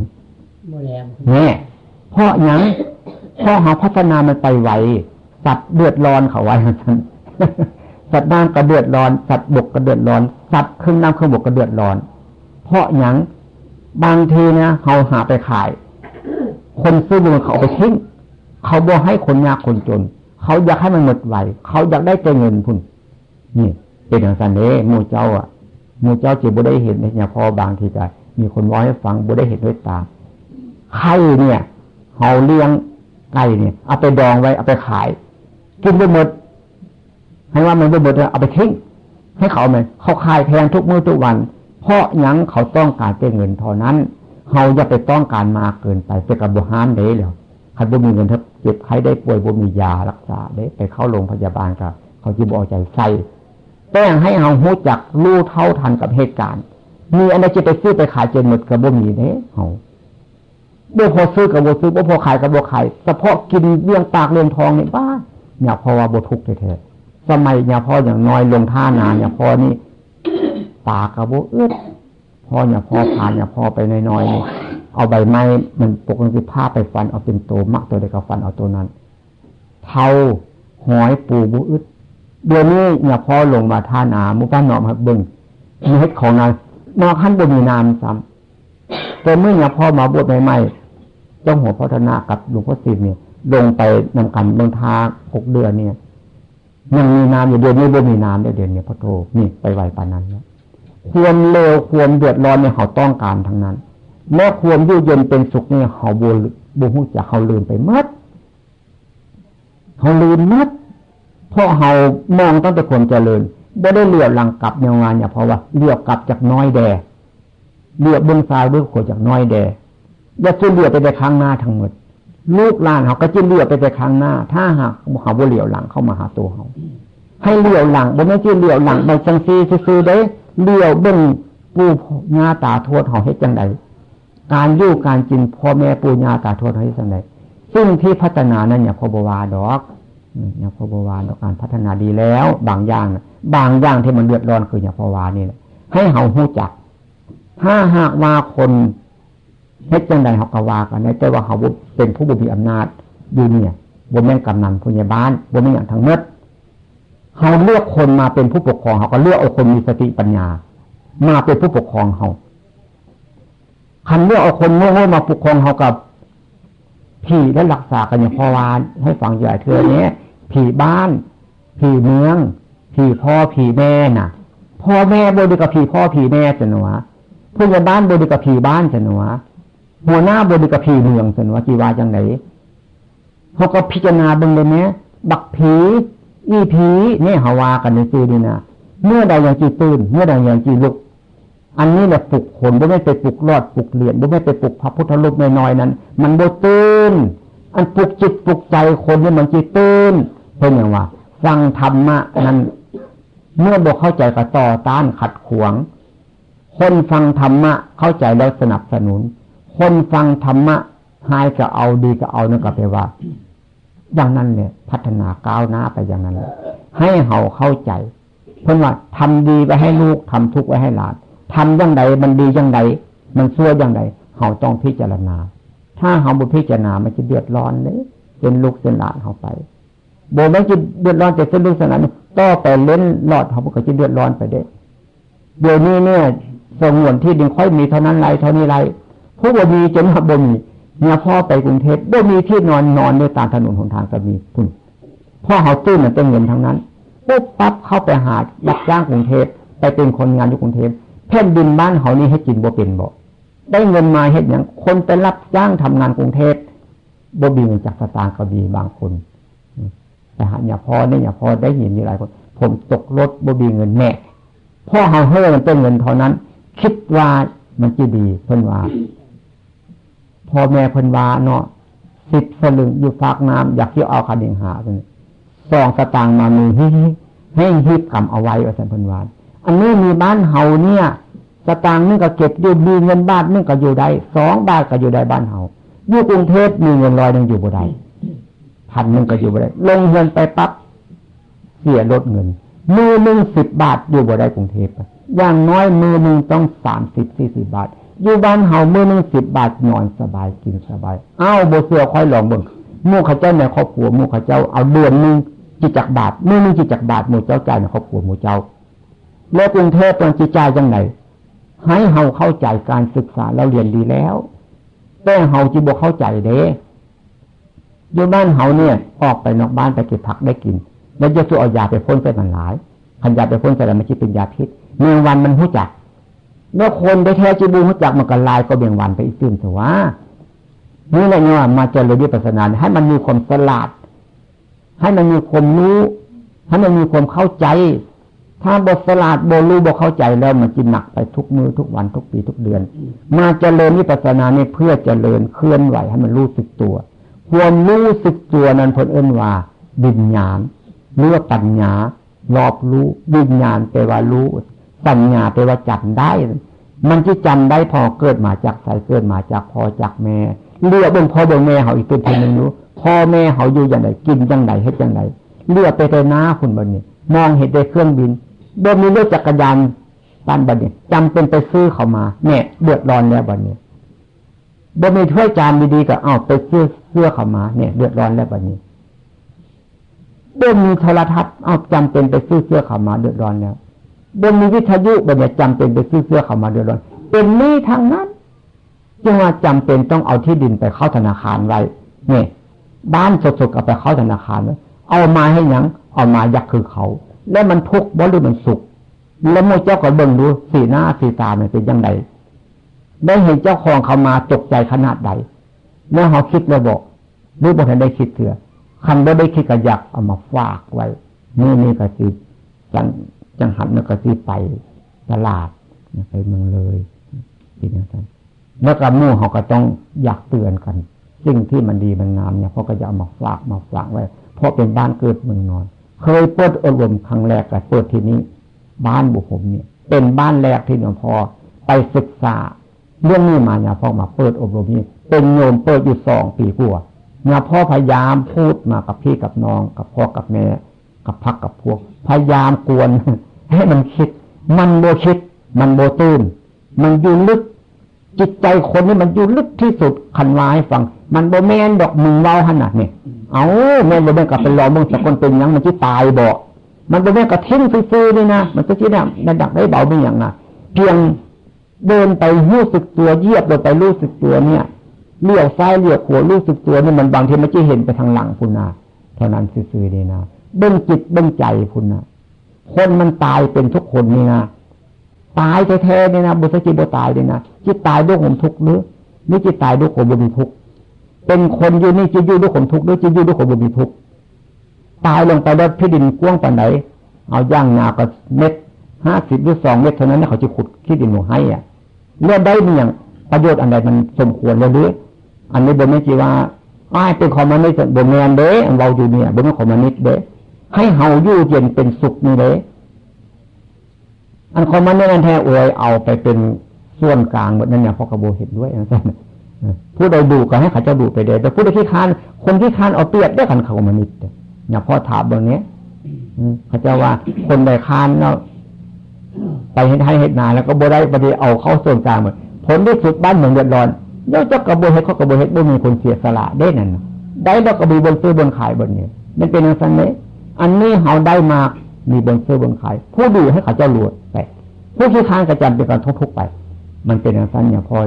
บ่แล้ว เนี่ย เพราะหยัง เพราะเฮาพัฒนามันไปไว สัตว์เดือดร้อนเขาว่าซั่น สัตว์น้ำก็เดือดร้อน สัตว์บกก็เดือดร้อน สัตว์เครื่องน้ำเครื่องบกก็เดือดร้อน เพราะหยัง บางทีนะ เฮาหาไปขาย คนซื้อบ่หมดเขาเอาไปทิ้ง เขาบ่ให้คนยากคนจน เขาอยากให้มันหมดไว เขาอยากได้แต่เงินพุ้น นี่ เป็นจั่งซั่นเด้ หมู่เจ้าอะ หมู่เจ้าสิบ่ได้เห็นเนี่ย เพราะบางทีก็มีคนเว้าให้ฟัง บ่ได้เห็นด้วยตา ไข่เนี่ย เฮาเลี้ยงไก่เนี่ย เอาไปดองไว้ เอาไปขาย กินบ่หมด ให้ว่ามันบ่หมด เอาไปทิ้ง ให้เขาไหม เขาขายแพงทุกมื้อทุกวัน เพราะหยัง เขาต้องการแต่เงินเท่านั้น เฮาอย่าไปต้องการมากเกินไป แต่ก็บ่ห้ามเด้แล้ว คันบ่มีเงิน ถ้าเจ็บไข้ได้ป่วย บ่มียารักษาเด้ ไปเข้าโรงพยาบาลก็ เขาสิบ่เอาใจใส่ แต่ให้เฮารู้จักรู้เท่าทันกับเหตุการณ์ มีอันใดสิไปซื้อไปขายจนหมดก็บ่มีเด้ เฮา บ่พอซื้อก็บ่ซื้อ บ่พอขายก็บ่ขาย เฉพาะกินเลี้ยงปากเลี้ยงท้องนี่ บ้า เนี่ย เพราะว่าบ่ทุกข์แท้ๆ สมัยเนี่ย พ่อยังน้อย ลงท่านาเนี่ย พ่อนี่ ปลาก็บ่อึด พ่อเนี่ย พ่อพาเนี่ย พ่อไปน้อยๆ นี่ เอาใบไม้มันปกจังซี่ พาไปฟันเอาเป็นโต มักตัวใดก็ฟันเอาตัวนั้น เผาหอยปูบ่อึด เดี๋ยวนี้เนี่ย พ่อลงมาท่านา หมู่บ้านนอกมาเบิ่ง มีเฮ็ดของนา นอกหั้นบ่มีน้ำซ้ำ แต่เมื่อเนี่ย พ่อมาบวชใหม่ๆ เจ้าหัวพัฒนากับหลวงพ่อสิมเนี่ย ลงไปนำกันเบิ่งท่าหกเดือนเนี่ย ยังมีน้ำอยู่ เดี๋ยวนี้บ่มีน้ำแล้ว เดี๋ยวนี้ พระโท นี่ไปไวปานนั้นแล้ว ความเลวความเดือดร้อนเนี่ย เขาต้องการทั้งนั้น และความอยู่เย็นเป็นสุขเนี่ย เขาบ่ บ่ฮู้จัก เขาลืมไปหมด เขาลืมหมด เพราะเขามองตั้งแต่ความเจริญ บ่ได้เหลียวหลังกลับแนวงานเนี่ย เพราะว่าเหลียวกลับจากน้อยแด่ เหลียวเบิ่งซ้ายเบิ่งขวาจากน้อยแด่ อย่าสิเหลียวไปแต่ข้างหน้าทั้งหมด ลูกหลานเฮาก็สิเหลียวไปแต่ข้างหน้า ถ้าหากเฮาบ่เหลียวหลังเข้ามาหาตัวเฮา ให้เหลียวหลัง บ่แม่นสิเหลียวหลังไปจั่งซี้ซื่อๆเด้ เหลียวเบิ่งปู่ย่าตาทวดเฮาเฮ็ดจั่งใด การอยู่การกินพ่อแม่ปู่ย่าตาทวดเฮาเฮ็ดจั่งใด สิ่งที่พัฒนานั้นหยังพ่อบ่ว่าดอก อืม หยังพ่อบ่ว่าดอก การพัฒนาดีแล้ว บางอย่างน่ะ บางอย่างที่มันเดือดร้อนคือหยังพ่อว่านี่แหละ ให้เฮารู้จัก ถ้าหากว่าคนเฮ็ดจั่งใดเฮาก็ว่ากันได้ แต่ว่าเฮาบ่เป็นผู้บ่มีอำนาจอยู่เนี่ย บ่แม่นกำนันผู้ใหญ่บ้าน บ่แม่นหยังทั้งหมด เฮาเลือกคนมาเป็นผู้ปกครอง เฮาก็เลือกเอาคนมีสติปัญญา มาเป็นผู้ปกครองเฮา คันเลือกเอาคนโง่ๆมาปกครองเฮากับ ผีและรักษากันอย่างพ่อว่าให้ฟังอยู่หลายเทื่อเนี่ย ผีบ้าน ผีเมือง ผีพ่อผีแม่น่ะ พ่อแม่บ่ดีกับผีพ่อผีแม่ซั่นหวา ผู้ใหญ่บ้านบ่ดีกับผีบ้านซั่นหวา หัวหน้าบ่ดีกับผีเมืองซั่นหวา สิว่าจั่งใด เฮาก็พิจารณาเบิ่งเลยแหม บักผี อีผี เนี่ย เฮาว่ากันซื่อๆนี่นะ เมื่อใดยังสิตื่น เมื่อใดยังสิลุก อันนี้แหละปลุกคน บ่แม่นไปปลุกหลอดปลุกเหรียญ บ่แม่นไปปลุกพระพุทธรูปน้อยๆนั้น มันบ่ตื่น อันปลุกจิตปลุกใจคนเนี่ยมันสิตื่น เพิ่นหยังว่า ฟังธรรมะนั้น เมื่อบ่เข้าใจก็ต่อต้านขัดขวาง คนฟังธรรมะเข้าใจแล้วสนับสนุน คนฟังธรรมะ ฮ้ายก็เอา ดีก็เอา นั่นก็แปลว่า อย่างนั้นเนี่ย พัฒนาก้าวหน้าไปอย่างนั้นแหละ ให้เฮาเข้าใจ เพิ่นว่า ทำดีไว้ให้ลูก ทำทุกข์ไว้ให้หลาน ทำจั่งใด มันดีจั่งใด มันชั่วจั่งใด เฮาต้องพิจารณา ถ้าเฮาบ่พิจารณา มันสิเดือดร้อนเด้ เป็นลูกเป็นหลานเฮาไป บ่แม่นสิเดือดร้อนแต่เส้นลูกเส้นหลาน ต่อไปเล่นหลอดเฮาก็สิเดือดร้อนไปเด้ เดี๋ยวนี้เนี่ย สงวนที่ดินค่อยมีเท่านั้นไร่เท่านี้ไร่ ผู้บ่มีจนว่าบ่มี เนี่ย พ่อไปกรุงเทพฯ บ่มีที่นอน นอนอยู่ตามถนนหนทางก็มี พุ้น พ่อเฮาตื้นมันเป็นเงินทั้งนั้น ปุ๊บปั๊บเข้าไปหารับจ้างกรุงเทพฯ ไปเป็นคนงานอยู่กรุงเทพฯ แผ่นดินบ้านเฮานี่เฮ็ดกินบ่เป็นบ่ ได้เงินมาเฮ็ดหยัง คนไปรับจ้างทำงานกรุงเทพฯ บ่มีเงินจักสตางค์ก็มีบางคน ไปหาเนี่ย พ่อเนี่ย พ่อได้ยินมีหลายคน ผมตกรถบ่มีเงินแน่ พ่อเฮาเฮ้อมันเป็นเงินเท่านั้น คิดว่ามันสิดี เพิ่นว่า พ่อแม่เพิ่นว่าเนาะ สิบสลึงอยู่ฟากน้ำ อยากสิเอาคาเด็งหา สองสตางค์มามือ ให้ ให้ฮีบกำเอาไว้ ว่าซั่นเพิ่นว่า อันนี้มีบ้านเฮาเนี่ย สตางค์หนึ่งก็เก็บอยู่ มีเงินบาทหนึ่งก็อยู่ได้ สองบาทก็อยู่ได้บ้านเฮา อยู่กรุงเทพฯ มีเงินร้อยหนึ่งอยู่บ่ได้ พันหนึ่งก็อยู่บ่ได้ ลงเฮือนไปปั๊บ เสียลดเงิน มื้อหนึ่งสิบบาท อยู่บ่ได้กรุงเทพฯ อย่างน้อยมื้อหนึ่งต้องสามสิบสี่สิบบาท อยู่บ้านเฮามื้อหนึ่งสิบบาท นอนสบาย กินสบาย อ้าว บ่เชื่อค่อยลองเบิ่ง หมู่เขาเจ้าในครอบครัว หมู่เขาเจ้าเอาเดือนหนึ่งสิจักบาท มื้อหนึ่งสิจักบาท หมู่เจ้าจ่ายในครอบครัวหมู่เจ้า แล้วกรุงเทพฯ มันสิจ่ายจั่งใด ให้เฮาเข้าใจการศึกษา เราเรียนดีแล้ว แต่เฮาสิบ่เข้าใจเด้ อยู่บ้านเฮาเนี่ย ออกไปนอกบ้านไปเก็บผักได้กิน แล้วจะสู้เอายาไปพ่นใส่มันหลาย คันยาไปพ่นใส่แล้วมันสิเป็นยาพิษ แมงวันมันฮู้จัก แล้วคนแท้ๆสิบ่ฮู้จัก มันก็หลายกว่าแมงวันไปอีกตื่นเถอะวะ นี่แหละเนี่ยว่ามาเจริญวิปัสสนา ให้มันมีความฉลาด ให้มันมีความรู้ ให้มันมีความเข้าใจ ถ้าบ่ฉลาด บ่รู้ บ่เข้าใจแล้ว มันสิหนักไปทุกมื้อ ทุกวัน ทุกปี ทุกเดือน มาเจริญวิปัสสนานี่เพื่อเจริญเคลื่อนไหวให้มันรู้สึกตัว ความรู้สึกตัวนั้นเพิ่นเอิ้นว่าวิญญาณ หรือว่าปัญญา รอบรู้ วิญญาณแปลว่ารู้ ปัญญาแปลว่าจำได้ มันสิจำได้ พ่อเกิดมาจากไส เกิดมาจากพ่อจากแม่ เหลียวเบิ่งพ่อเบิ่งแม่เฮาอีกเทื่อหนึ่งดู พ่อแม่เฮาอยู่จั่งใด กินจั่งใด เฮ็ดจั่งใด เหลียวไปแต่หน้าพุ้นบัดนี้ มองเห็นแต่เครื่องบิน บ่มีรถจักรยานปั่นบัดนี้ จำเป็นไปซื้อเข้ามา เนี่ย เดือดร้อนแล้วบัดนี้ บ่มีถ้วยจานดีๆ ก็เอาไปซื้อเสื้อเข้ามา เนี่ย เดือดร้อนแล้วบัดนี้ บ่มีโทรทัศน์ เอาจำเป็นไปซื้อเสื้อเข้ามา เดือดร้อนแล้ว บ่มีวิทยุ บัดนี้จำเป็นไปซื้อเสื้อเข้ามา เดือดร้อน เป็นหนี้ทั้งนั้น จึงว่าจำเป็นต้องเอาที่ดินไปเข้าธนาคารไว้ เนี่ย บ้านสดๆ เอาไปเข้าธนาคารไว้ เอามาให้หยัง เอามาอยากคือเขา แล้วมันทุกข์บ่หรือมันสุข แล้วหมู่เจ้าก็เบิ่งดู สีหน้าสีตามันเป็นจั่งใด ได้เห็นเจ้าของเขามาตกใจขนาดใด แล้วเฮาคิดแล้วบ่ หรือบ่ทันได้คิดเทื่อ คันบ่ได้คิดก็อยากเอามาฝากไว้ มื้อนี้ก็สิ จัง จังหัน มันก็สิไปตลาด ไปเมืองเลย เป็นจั่งซั่น แล้วก็หมู่เฮาก็ต้องอยากเตือนกัน สิ่งที่มันดีมันงามเนี่ย พ่อก็จะเอามาฝาก มาฝากไว้ เพราะเป็นบ้านเกิดเมืองนอน เคยเปิดอบรมครั้งแรกก็เปิดที่นี่ บ้านบุผมเนี่ย เป็นบ้านแรกที่หลวงพ่อไปศึกษาเรื่องนี้มา เนี่ย พ่อมาเปิดอบรมนี่ เป็นโยมเปิดอยู่สองปีกว่า เนี่ย พ่อพยายามพูดมากับพี่กับน้อง กับพ่อกับแม่ กับพรรคกับพวก พยายามกวน ให้มันคิด มันบ่คิด มันบ่ตื่น มันอยู่ลึก จิตใจคนนี่มันอยู่ลึกที่สุด คันว่าให้ฟัง มันบ่แม่นดอก มึงเว้าหั่นน่ะ นี่ เอ้า แม่นบ่แม่นก็ไปลองเบิ่งสักคน เป็นหยังมันสิตายบ่ มันบ่แม่นก็ทิ้งซื่อๆ นี่นะ มันก็สิเนี่ย มันอยากได้เบาเป็นหยังนะ เพียงเดินไปรู้สึกตัว เหยียบลงไปรู้สึกตัวเนี่ย เลี้ยวซ้ายเลี้ยวขวารู้สึกตัวนี่ มันบางทีมันจะเห็นไปทางหลังพุ้นนะ เท่านั้นซื่อๆ นี่นะ เบิ่งจิตเบิ่งใจพุ้นนะ คนมันตายเป็นทุกคนนี่นะ ตายแท้ๆ นี่นะ บ่ใช่สิบ่ตายนี่นะ สิตายด้วยความทุกข์หรือ หรือสิตายด้วยความบ่มีทุกข์ เป็นคนอยู่นี่สิอยู่ด้วยความทุกข์หรือสิอยู่ด้วยความบ่มีทุกข์ ตายลงไปแล้วแผ่นดินกว้างปานใด เอาอย่างหนาก็เมตรห้าสิบหรือสองเมตรเท่านั้นนะ เขาจะขุดขี้ดินลงให้อะ แล้วได้มีหยัง ประโยชน์อันใดมันสมควรแล้วหรือ อันนี้บ่แม่นสิว่า อ้าย เป็นคอมมิวนิสต์ บ่แม่นเด้ อันเว้าอยู่เนี่ย บ่แม่นคอมมิวนิสต์เด้ ให้เฮาอยู่เย็นเป็นสุขนี่เด้ อันคอมมิวนิสต์นั่นแท้ โอ้ย เอาไปเป็นส่วนกลางหมดนั่นเนี่ย เขาก็บ่เห็นด้วย จังซั่น ผู้ใดดุก็ให้เขาเจ้าดุไปเด้ แต่ผู้ใดขี้คร้าน คนขี้คร้านเอาเปรียบเด้อ คันคอมมิวนิสต์เนี่ย พ่อถามเบิ่งเนี่ย อืม เขาเจ้าว่าคนใดคร้านเนาะ ไปเฮ็ดไร่เฮ็ดนาแล้วก็บ่ได้ บ่ได้เอาเข้าส่วนกลางหมด ผลที่สุดบ้านเมืองเดือดร้อน แล้วเจ้าก็บ่เฮ็ด เขาก็บ่เฮ็ด บ่มีคนเสียสละเด้นั่นน่ะ ได้แล้วก็มีบ่อนซื้อบ่อนขายบ่อนนี้ มันเป็นจังซั่นเด้ อันนี้เฮาได้มา มีบ่อนซื้อบ่อนขาย ผู้ดุให้เขาเจ้าหลวดไป ผู้ขี้คร้านก็จำเป็นต้องทุกข์ไป มันเป็นจังซั่นเนี่ย พ่อ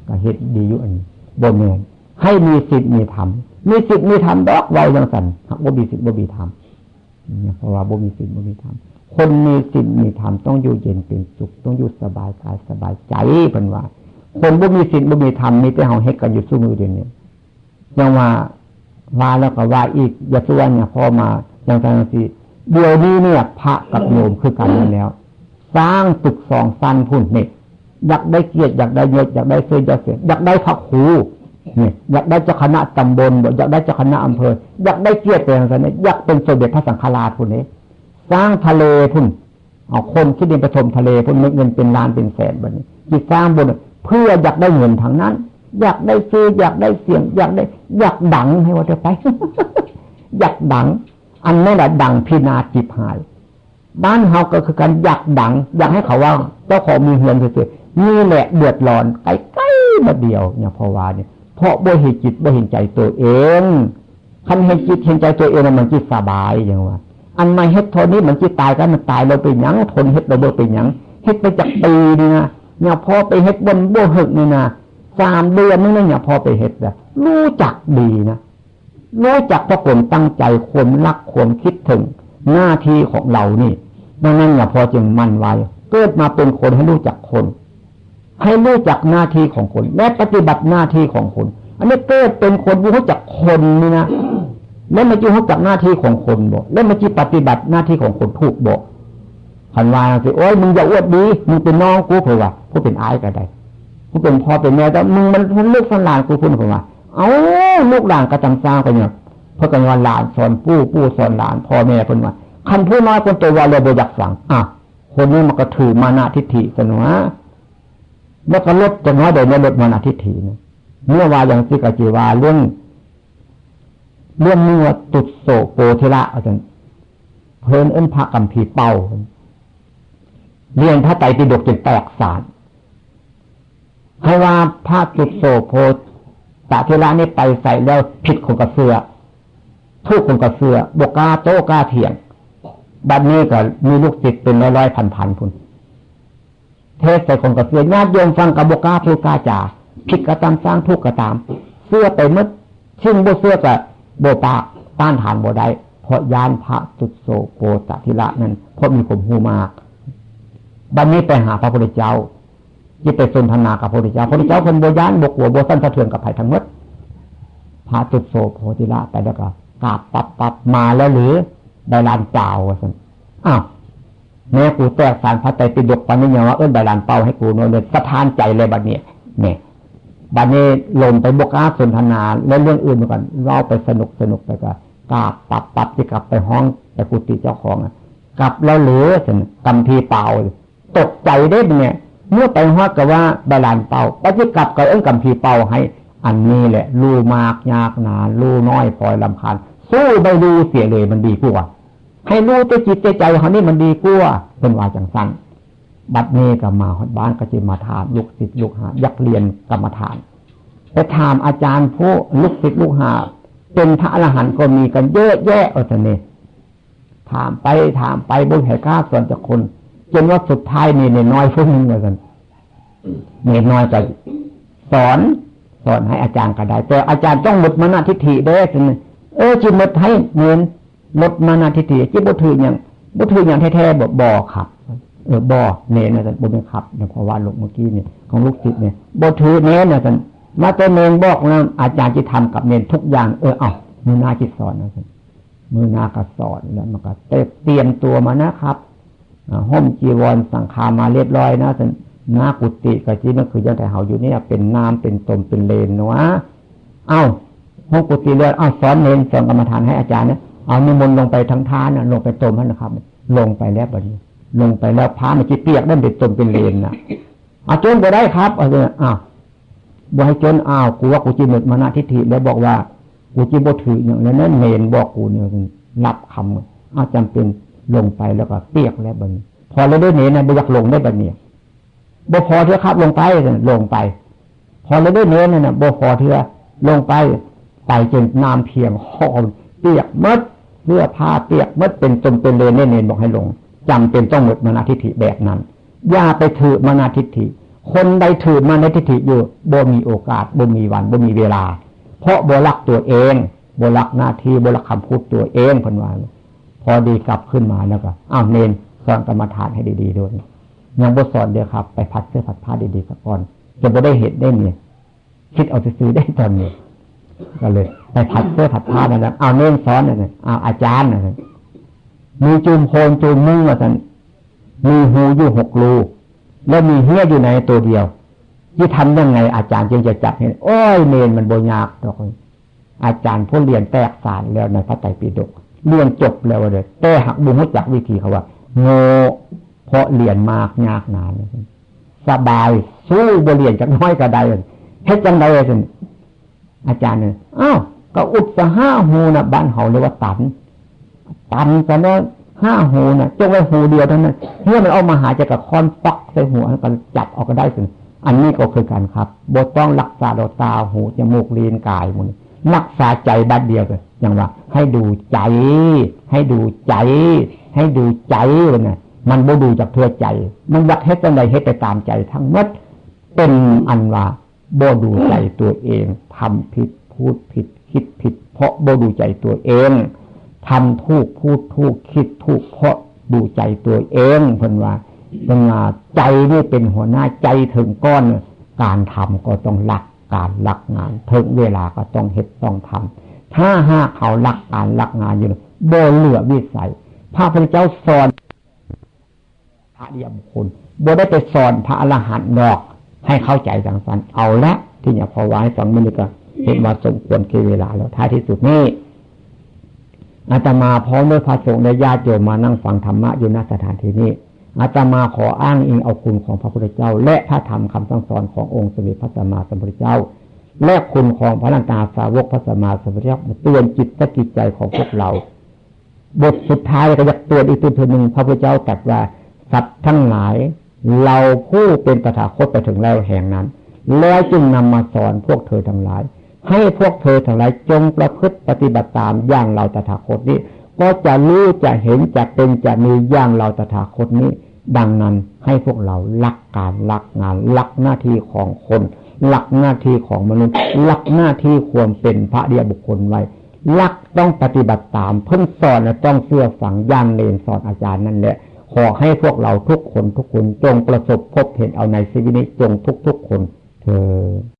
ก็เฮ็ดดีอยู่อันนี้ บ่แม่น ให้มีศีลมีธรรม มีศีลมีธรรมดอก เว้าจังซั่น หากบ่มีศีลบ่มีธรรม เนี่ย เพราะว่าบ่มีศีลบ่มีธรรม คนมีศีลมีธรรมต้องอยู่เย็นเป็นสุข ต้องอยู่สบายกายสบายใจ เพิ่นว่า คนบ่มีศีลบ่มีธรรม มีแต่เฮาเฮ็ดกันอยู่ซุมื้อเดี๋ยวนี้ ยังว่า ว่าแล้วก็ว่าอีก อย่าส่วนเนี่ย พ่อมาจังซั่นจังซี่ เดี๋ยวนี้เนี่ย พระกับโยมคือกันนั่นแล้ว สร้างตึกสองชั้นพุ้นนี่ อยากได้เกียรติ อยากได้ยศ อยากได้ชื่อ อยากเสียง อยากได้พระครู นี่ อยากได้เจ้าคณะตำบลบ่ อยากได้เจ้าคณะอำเภอ อยากได้เกียรติไปจังซั่นเนี่ย อยากเป็นสมเด็จพระสังฆราชพุ้นนี่ สร้างทะเลพุ้น เอาคนขี้ดินไปถมทะเลพุ้น เม็ดเงินเป็นล้านเป็นแสนบัดนี้ สิสร้างบ่อน เพื่ออยากได้เงินทางนั้น อยากได้ชื่อ อยากได้เสียง อยากได้ อยากดัง ให้ว่าเถอะไป อยากดัง อันนั้นแหละดังพินาศจิบหาย บ้านเฮาก็คือกัน อยากดัง อยากให้เขาว่าเจ้าของมีเฮือนซื่อๆ นี่แหละเดือดร้อน ใกล้ๆ มาเดียวเนี่ย เพราะว่าเนี่ย เพราะบ่เห็นจิตบ่เห็นใจตัวเอง คันเห็นจิตเห็นใจตัวเองน่ะ มันจิตสบาย อย่างว่า อันมาเฮ็ดเท่านี้มันจิตตายกัน มันตายเราเป็นหยัง ทนเฮ็ดเราบ่เป็นหยัง เฮ็ดไปจักปีนี่นะ เนี่ย พอไปเฮ็ดบ่อนบ่เฮิกนี่นะ สามเดือนนึงนะ เนี่ย พอไปเฮ็ดนะ รู้จักดีนะ รู้จักเพราะความตั้งใจ ความรัก ความคิดถึงหน้าที่ของเรานี่ ดังนั้นเนี่ย พ่อจึงมั่นไว้ เกิดมาเป็นคนให้รู้จักคน ให้รู้จักหน้าที่ของคน และปฏิบัติหน้าที่ของคน อันนี้เกิดเป็นคนบ่รู้จักคนนี่นะ แล้วมันจะรู้จักหน้าที่ของคนบ่ แล้วมันจะปฏิบัติหน้าที่ของคนถูกบ่ คันว่าสิ โอ้ย มึงอย่าอวดดี มึงเป็นน้องกู เพิ่นว่า ผู้เป็นอ้ายก็ได้ ผู้เป็นพ่อเป็นแม่ก็ มึงมันลูกหลานกูพุ้น เพิ่นว่า เอ้า ลูกหลานก็จังซ่างไปเนี่ย เพิ่นก็ว่าหลานสอนปู่ ปู่สอนหลาน พ่อแม่เพิ่นว่า คันผู้น้อยคนโตว่าแล้วบ่อยากฟัง อ่ะ คนนี้มันก็ถือมานะทิฏฐิซะหน่อย แล้วก็ลดจักหน้อย ได้ลดมานะทิฏฐินะ เมื่อว่าอย่างสิ ก็สิว่าเรื่อง เรื่องนี้ว่า ตุสโสโปธิละ ว่าซั่น เพิ่นเอิ้นพระกัมภีร์เป่า เรียนพระไตรปิฎกจนแตกสาร ให้ว่าพระตุสโสโพธิเถระนี่ไปใส่แล้วผิดคนกระเสื้อ ถูกคนกระเสื้อ บ่กล้าโต้กล้าเถียง บัดนี้ก็มีลูกศิษย์เป็นร้อยๆ พันๆ พุ้น เทศน์ใส่คนกระเสื้อ ญาติโยมฟังก็บ่กล้าพูดกล้าจา ผิดก็ตามซ่าง ถูกก็ตาม เสื้อไปหมด สิ่งบ่เสื้อก็บ่ปาก ต้านทานบ่ได้ เพราะย้านพระตุสโสโปธิเถระนั้น เพราะมีความรู้มาก บัดนี้ไปหาพระพุทธเจ้า สิไปสนทนากับพระพุทธเจ้า พระพุทธเจ้าเพิ่นบ่ย้าน บ่กลัว บ่สั่นสะเทือนกับไผทั้งหมด พระตุสโสโพธิเถระไปแล้วก็กราบปั๊บปั๊บ มาแล้วหรือ ใบลานเปล่า ว่าซั่น อ้าว แม่กูแตกสารพระไตรปิฎกปานนี้ยังว่าเอิ้นใบลานเปล่าให้กูเนาะ เลยสะท้านใจเลยบัดนี้ เนี่ย บัดนี้ลมไปบ่กล้าสนทนาและเรื่องอื่นไปก่อน เว้าไปสนุกสนุกไปก็กราบปับปับ สิกลับไปห้องไปกุฏิเจ้าของอะ กลับแล้วเหลือซั่น กัมภีร์เป่า ตกใจเด้บัดเนี่ย เมื่อไปฮอดก็ว่าบาดาลเป่า บัดสิกลับก็เอิ้นกัมภีร์เป่าให้ อันนี้แหละ รู้มากยากหนา รู้น้อยพลอยรำคาญ สู้ไม่รู้เสียเลยมันดีกว่า ให้รู้แต่จิตแต่ใจเฮานี่มันดีกว่า เพิ่นว่าจั่งซั่น บัดนี้ก็มาฮอดบ้านก็สิมาถามลูกศิษย์ลูกหา อยากเรียนกรรมฐาน ไปถามอาจารย์ผู้ลูกศิษย์ลูกหา เป็นพระอรหันต์ก็มีกันเยอะแยะ เออ ซั่นนี่ ถามไปถามไป บ่มีไผกล้าสอนจักคน จนว่าสุดท้ายนี่เนนน้อยผู้หนึ่งว่าซั่น เนนน้อยก็สอน สอนให้อาจารย์ก็ได้ แต่อาจารย์ต้องหมดมานะทิฏฐิเด้ ซั่นนี่ เออ สิหมดให้เนน หมดมานะทิฏฐิ สิบ่ถือหยัง บ่ถือหยังแท้ๆ บ่ บ่ครับ เออ บ่ เนนว่าซั่น บ่แม่นครับ อย่างเพราะว่าลูกเมื่อกี้นี่ ของลูกศิษย์นี่ บ่ถือเนนว่าซั่น มาแต่เนนบอกนะ อาจารย์สิทำกับเนนทุกอย่าง เออ เอา มื้อหน้าสิสอนว่าซั่น มื้อหน้าก็สอน แล้วมันก็เตรียมตัวมานะครับ อ่า ห่มจีวรสังฆามาเรียบร้อยนะ หน้ากุฏิก็สิมันคือจั่งได๋ เฮาอยู่เนี่ย เป็นน้ำเป็นตมเป็นเลนเนาะ เอ้า ห้องกุฏิเรียบ เอ้า สอนเณร สอนกรรมฐานให้อาจารย์เนี่ย เอานิมนต์ลงไปทางท่าน่ะ ลงไปตมนั่นนะครับ ลงไปแล้วบัดนี้ ลงไปแล้วพระมันสิเปียกได้เป็นตมเป็นเลนน่ะ เอา จนบ่ได้ครับ เอาเถอะ อ้าว บ่ให้จน อ้าว กูว่ากูสิหมดมานะทิฏฐิ แล้วบอกว่า กูสิบ่ถือหยังแล้วนะ เณรบอกกูเนี่ย รับคำ อ้าว จำเป็นลงไปแล้วก็เปียกแล้วบัดนี้ พอแล้วเด้อเณรนะ บ่อยากลงได้บัดนี้ บ่พอเทื่อครับ ลงไป ลงไป พอแล้วเด้อเณรนั่นน่ะ บ่พอเทื่อ ลงไป ไปจนน้ำเพียงคอ เปียกหมด เสื้อผ้าเปียกหมด เป็นตมเป็นเลน เณรบอกให้ลง จำเป็นต้องหมดมานะทิฏฐิแบบนั้น อย่าไปถือมานะทิฏฐิ คนใดถือมานะทิฏฐิอยู่ บ่มีโอกาส บ่มีวัน บ่มีเวลา เพราะบ่รักตัวเอง บ่รักหน้าที่ บ่รักคำพูดตัวเอง เพิ่นว่า พอดีกลับขึ้นมาแล้วก็ อ้าว เณร สอนกรรมฐานให้ดีๆ ด้วย ยังบ่สอนเด้อครับ ไปผัดเสื้อผัดผ้าดีๆ ซะก่อน จะบ่ได้เฮ็ดได้เมีย คิดเอาซื่อๆ ได้ตอนนี้ ก็เลยไปผัดเสื้อผัดผ้านั่นแหละ อ้าว เณร สอนนั่นน่ะ อ้าว อาจารย์นั่นน่ะ มีจูมโพนจูมหนึ่งว่าซั่น มีหูอยู่หกรู แล้วมีเฮี้ยอยู่ในตัวเดียว สิทำยังไงอาจารย์จึงจะจับให้ โอ้ย เณร มันบ่ยากดอก อาจารย์ผู้เรียนแตกฉานแล้วในพระไตรปิฎก เรียนจบแล้วเด้อ แต่หากบ่รู้จักวิธี เขาว่าโง่ เพราะเรียนมากยากหนา สบาย สู้บ่เรียนจักน้อยก็ได้ เฮ็ดจั่งใด๋ซั่น อาจารย์เนี่ย อ้าว ก็อุดสะห้าหูน่ะ บ้านเฮาเรียกว่าตัน ตันซะเนาะ ห้าหูน่ะ จงไว้หูเดียวเท่านั้น เฮี้ยมันออกมาหาจากกระค้อนปักใส่หัว แล้วก็จับเอาก็ได้ซั่น อันนี้ก็คือกันครับ บ่ต้องรักษาดอกตา หู จมูก ลิ้น กายหมด รักษาใจบาดเดียวกัน อย่างว่า ให้ดูใจ ให้ดูใจ ให้ดูใจ ว่าน่ะ มันบ่ดูจักเทื่อใจ มันอยากเฮ็ดจั่งใด๋ เฮ็ดไปตามใจทั้งหมด เป็นอันว่า บ่ดูใจตัวเอง ทำผิด พูดผิด คิดผิด เพราะบ่ดูใจตัวเอง ทำถูก พูดถูก คิดถูก เพราะดูใจตัวเอง เพิ่นว่า เพิ่นว่า ใจนี่เป็นหัวหน้า ใจเถิงก่อน การทำก็ต้องรัก การรักงาน เถิงเวลาก็ต้องเฮ็ด ต้องทำ ถ้าหากเฮารักการรักงานอยู่ บ่เหลือวิสัย พระพุทธเจ้าสอน พระอริยบุคคล บ่ได้ไปสอนพระอรหันต์ดอก ให้เข้าใจจั่งซั่น เอาละ ที่เนี่ยพอว่าให้ฟังมื้อนี้ก็เห็นว่าสมควรแก่เวลาแล้ว ท้ายที่สุดนี้ อาตมาพร้อมด้วยพระสงฆ์และญาติโยมมานั่งฟังธรรมะอยู่ ณ สถานที่นี้ อาตมาขออ้างอิงเอาคุณของพระพุทธเจ้า และพระธรรมคำสั่งสอนขององค์สมเด็จพระสัมมาสัมพุทธเจ้า และคุณของพระอรหันตสาวกพระสัมมาสัมพุทธเจ้า มาเตือนจิตสะกิดใจของพวกเรา บทสุดท้ายก็อยากเตือนอีกเทื่อหนึ่ง พระพุทธเจ้าตรัสว่า สัตว์ทั้งหลาย เราผู้เป็นตถาคตไปถึงแล้วแห่งนั้น แล้วจึงนำมาสอนพวกเธอทั้งหลาย ให้พวกเธอทั้งหลายจงประพฤติปฏิบัติตามอย่างเราตถาคตนี้ ก็จะรู้จะเห็นจะเป็นจะมีอย่างเราตถาคตนี้ ดังนั้นให้พวกเรารักการรักงาน รักหน้าที่ของคน รักหน้าที่ของมนุษย์ รักหน้าที่ความเป็นพระอริยบุคคลไว้ รักต้องปฏิบัติตาม เพิ่นสอนน่ะต้องเชื่อฟังอย่างเณรสอนอาจารย์นั่นแหละ ขอให้พวกเราทุกคนทุกคนจงประสบพบเห็นเอาในชีวิตนี้จงทุกๆคนเทอญ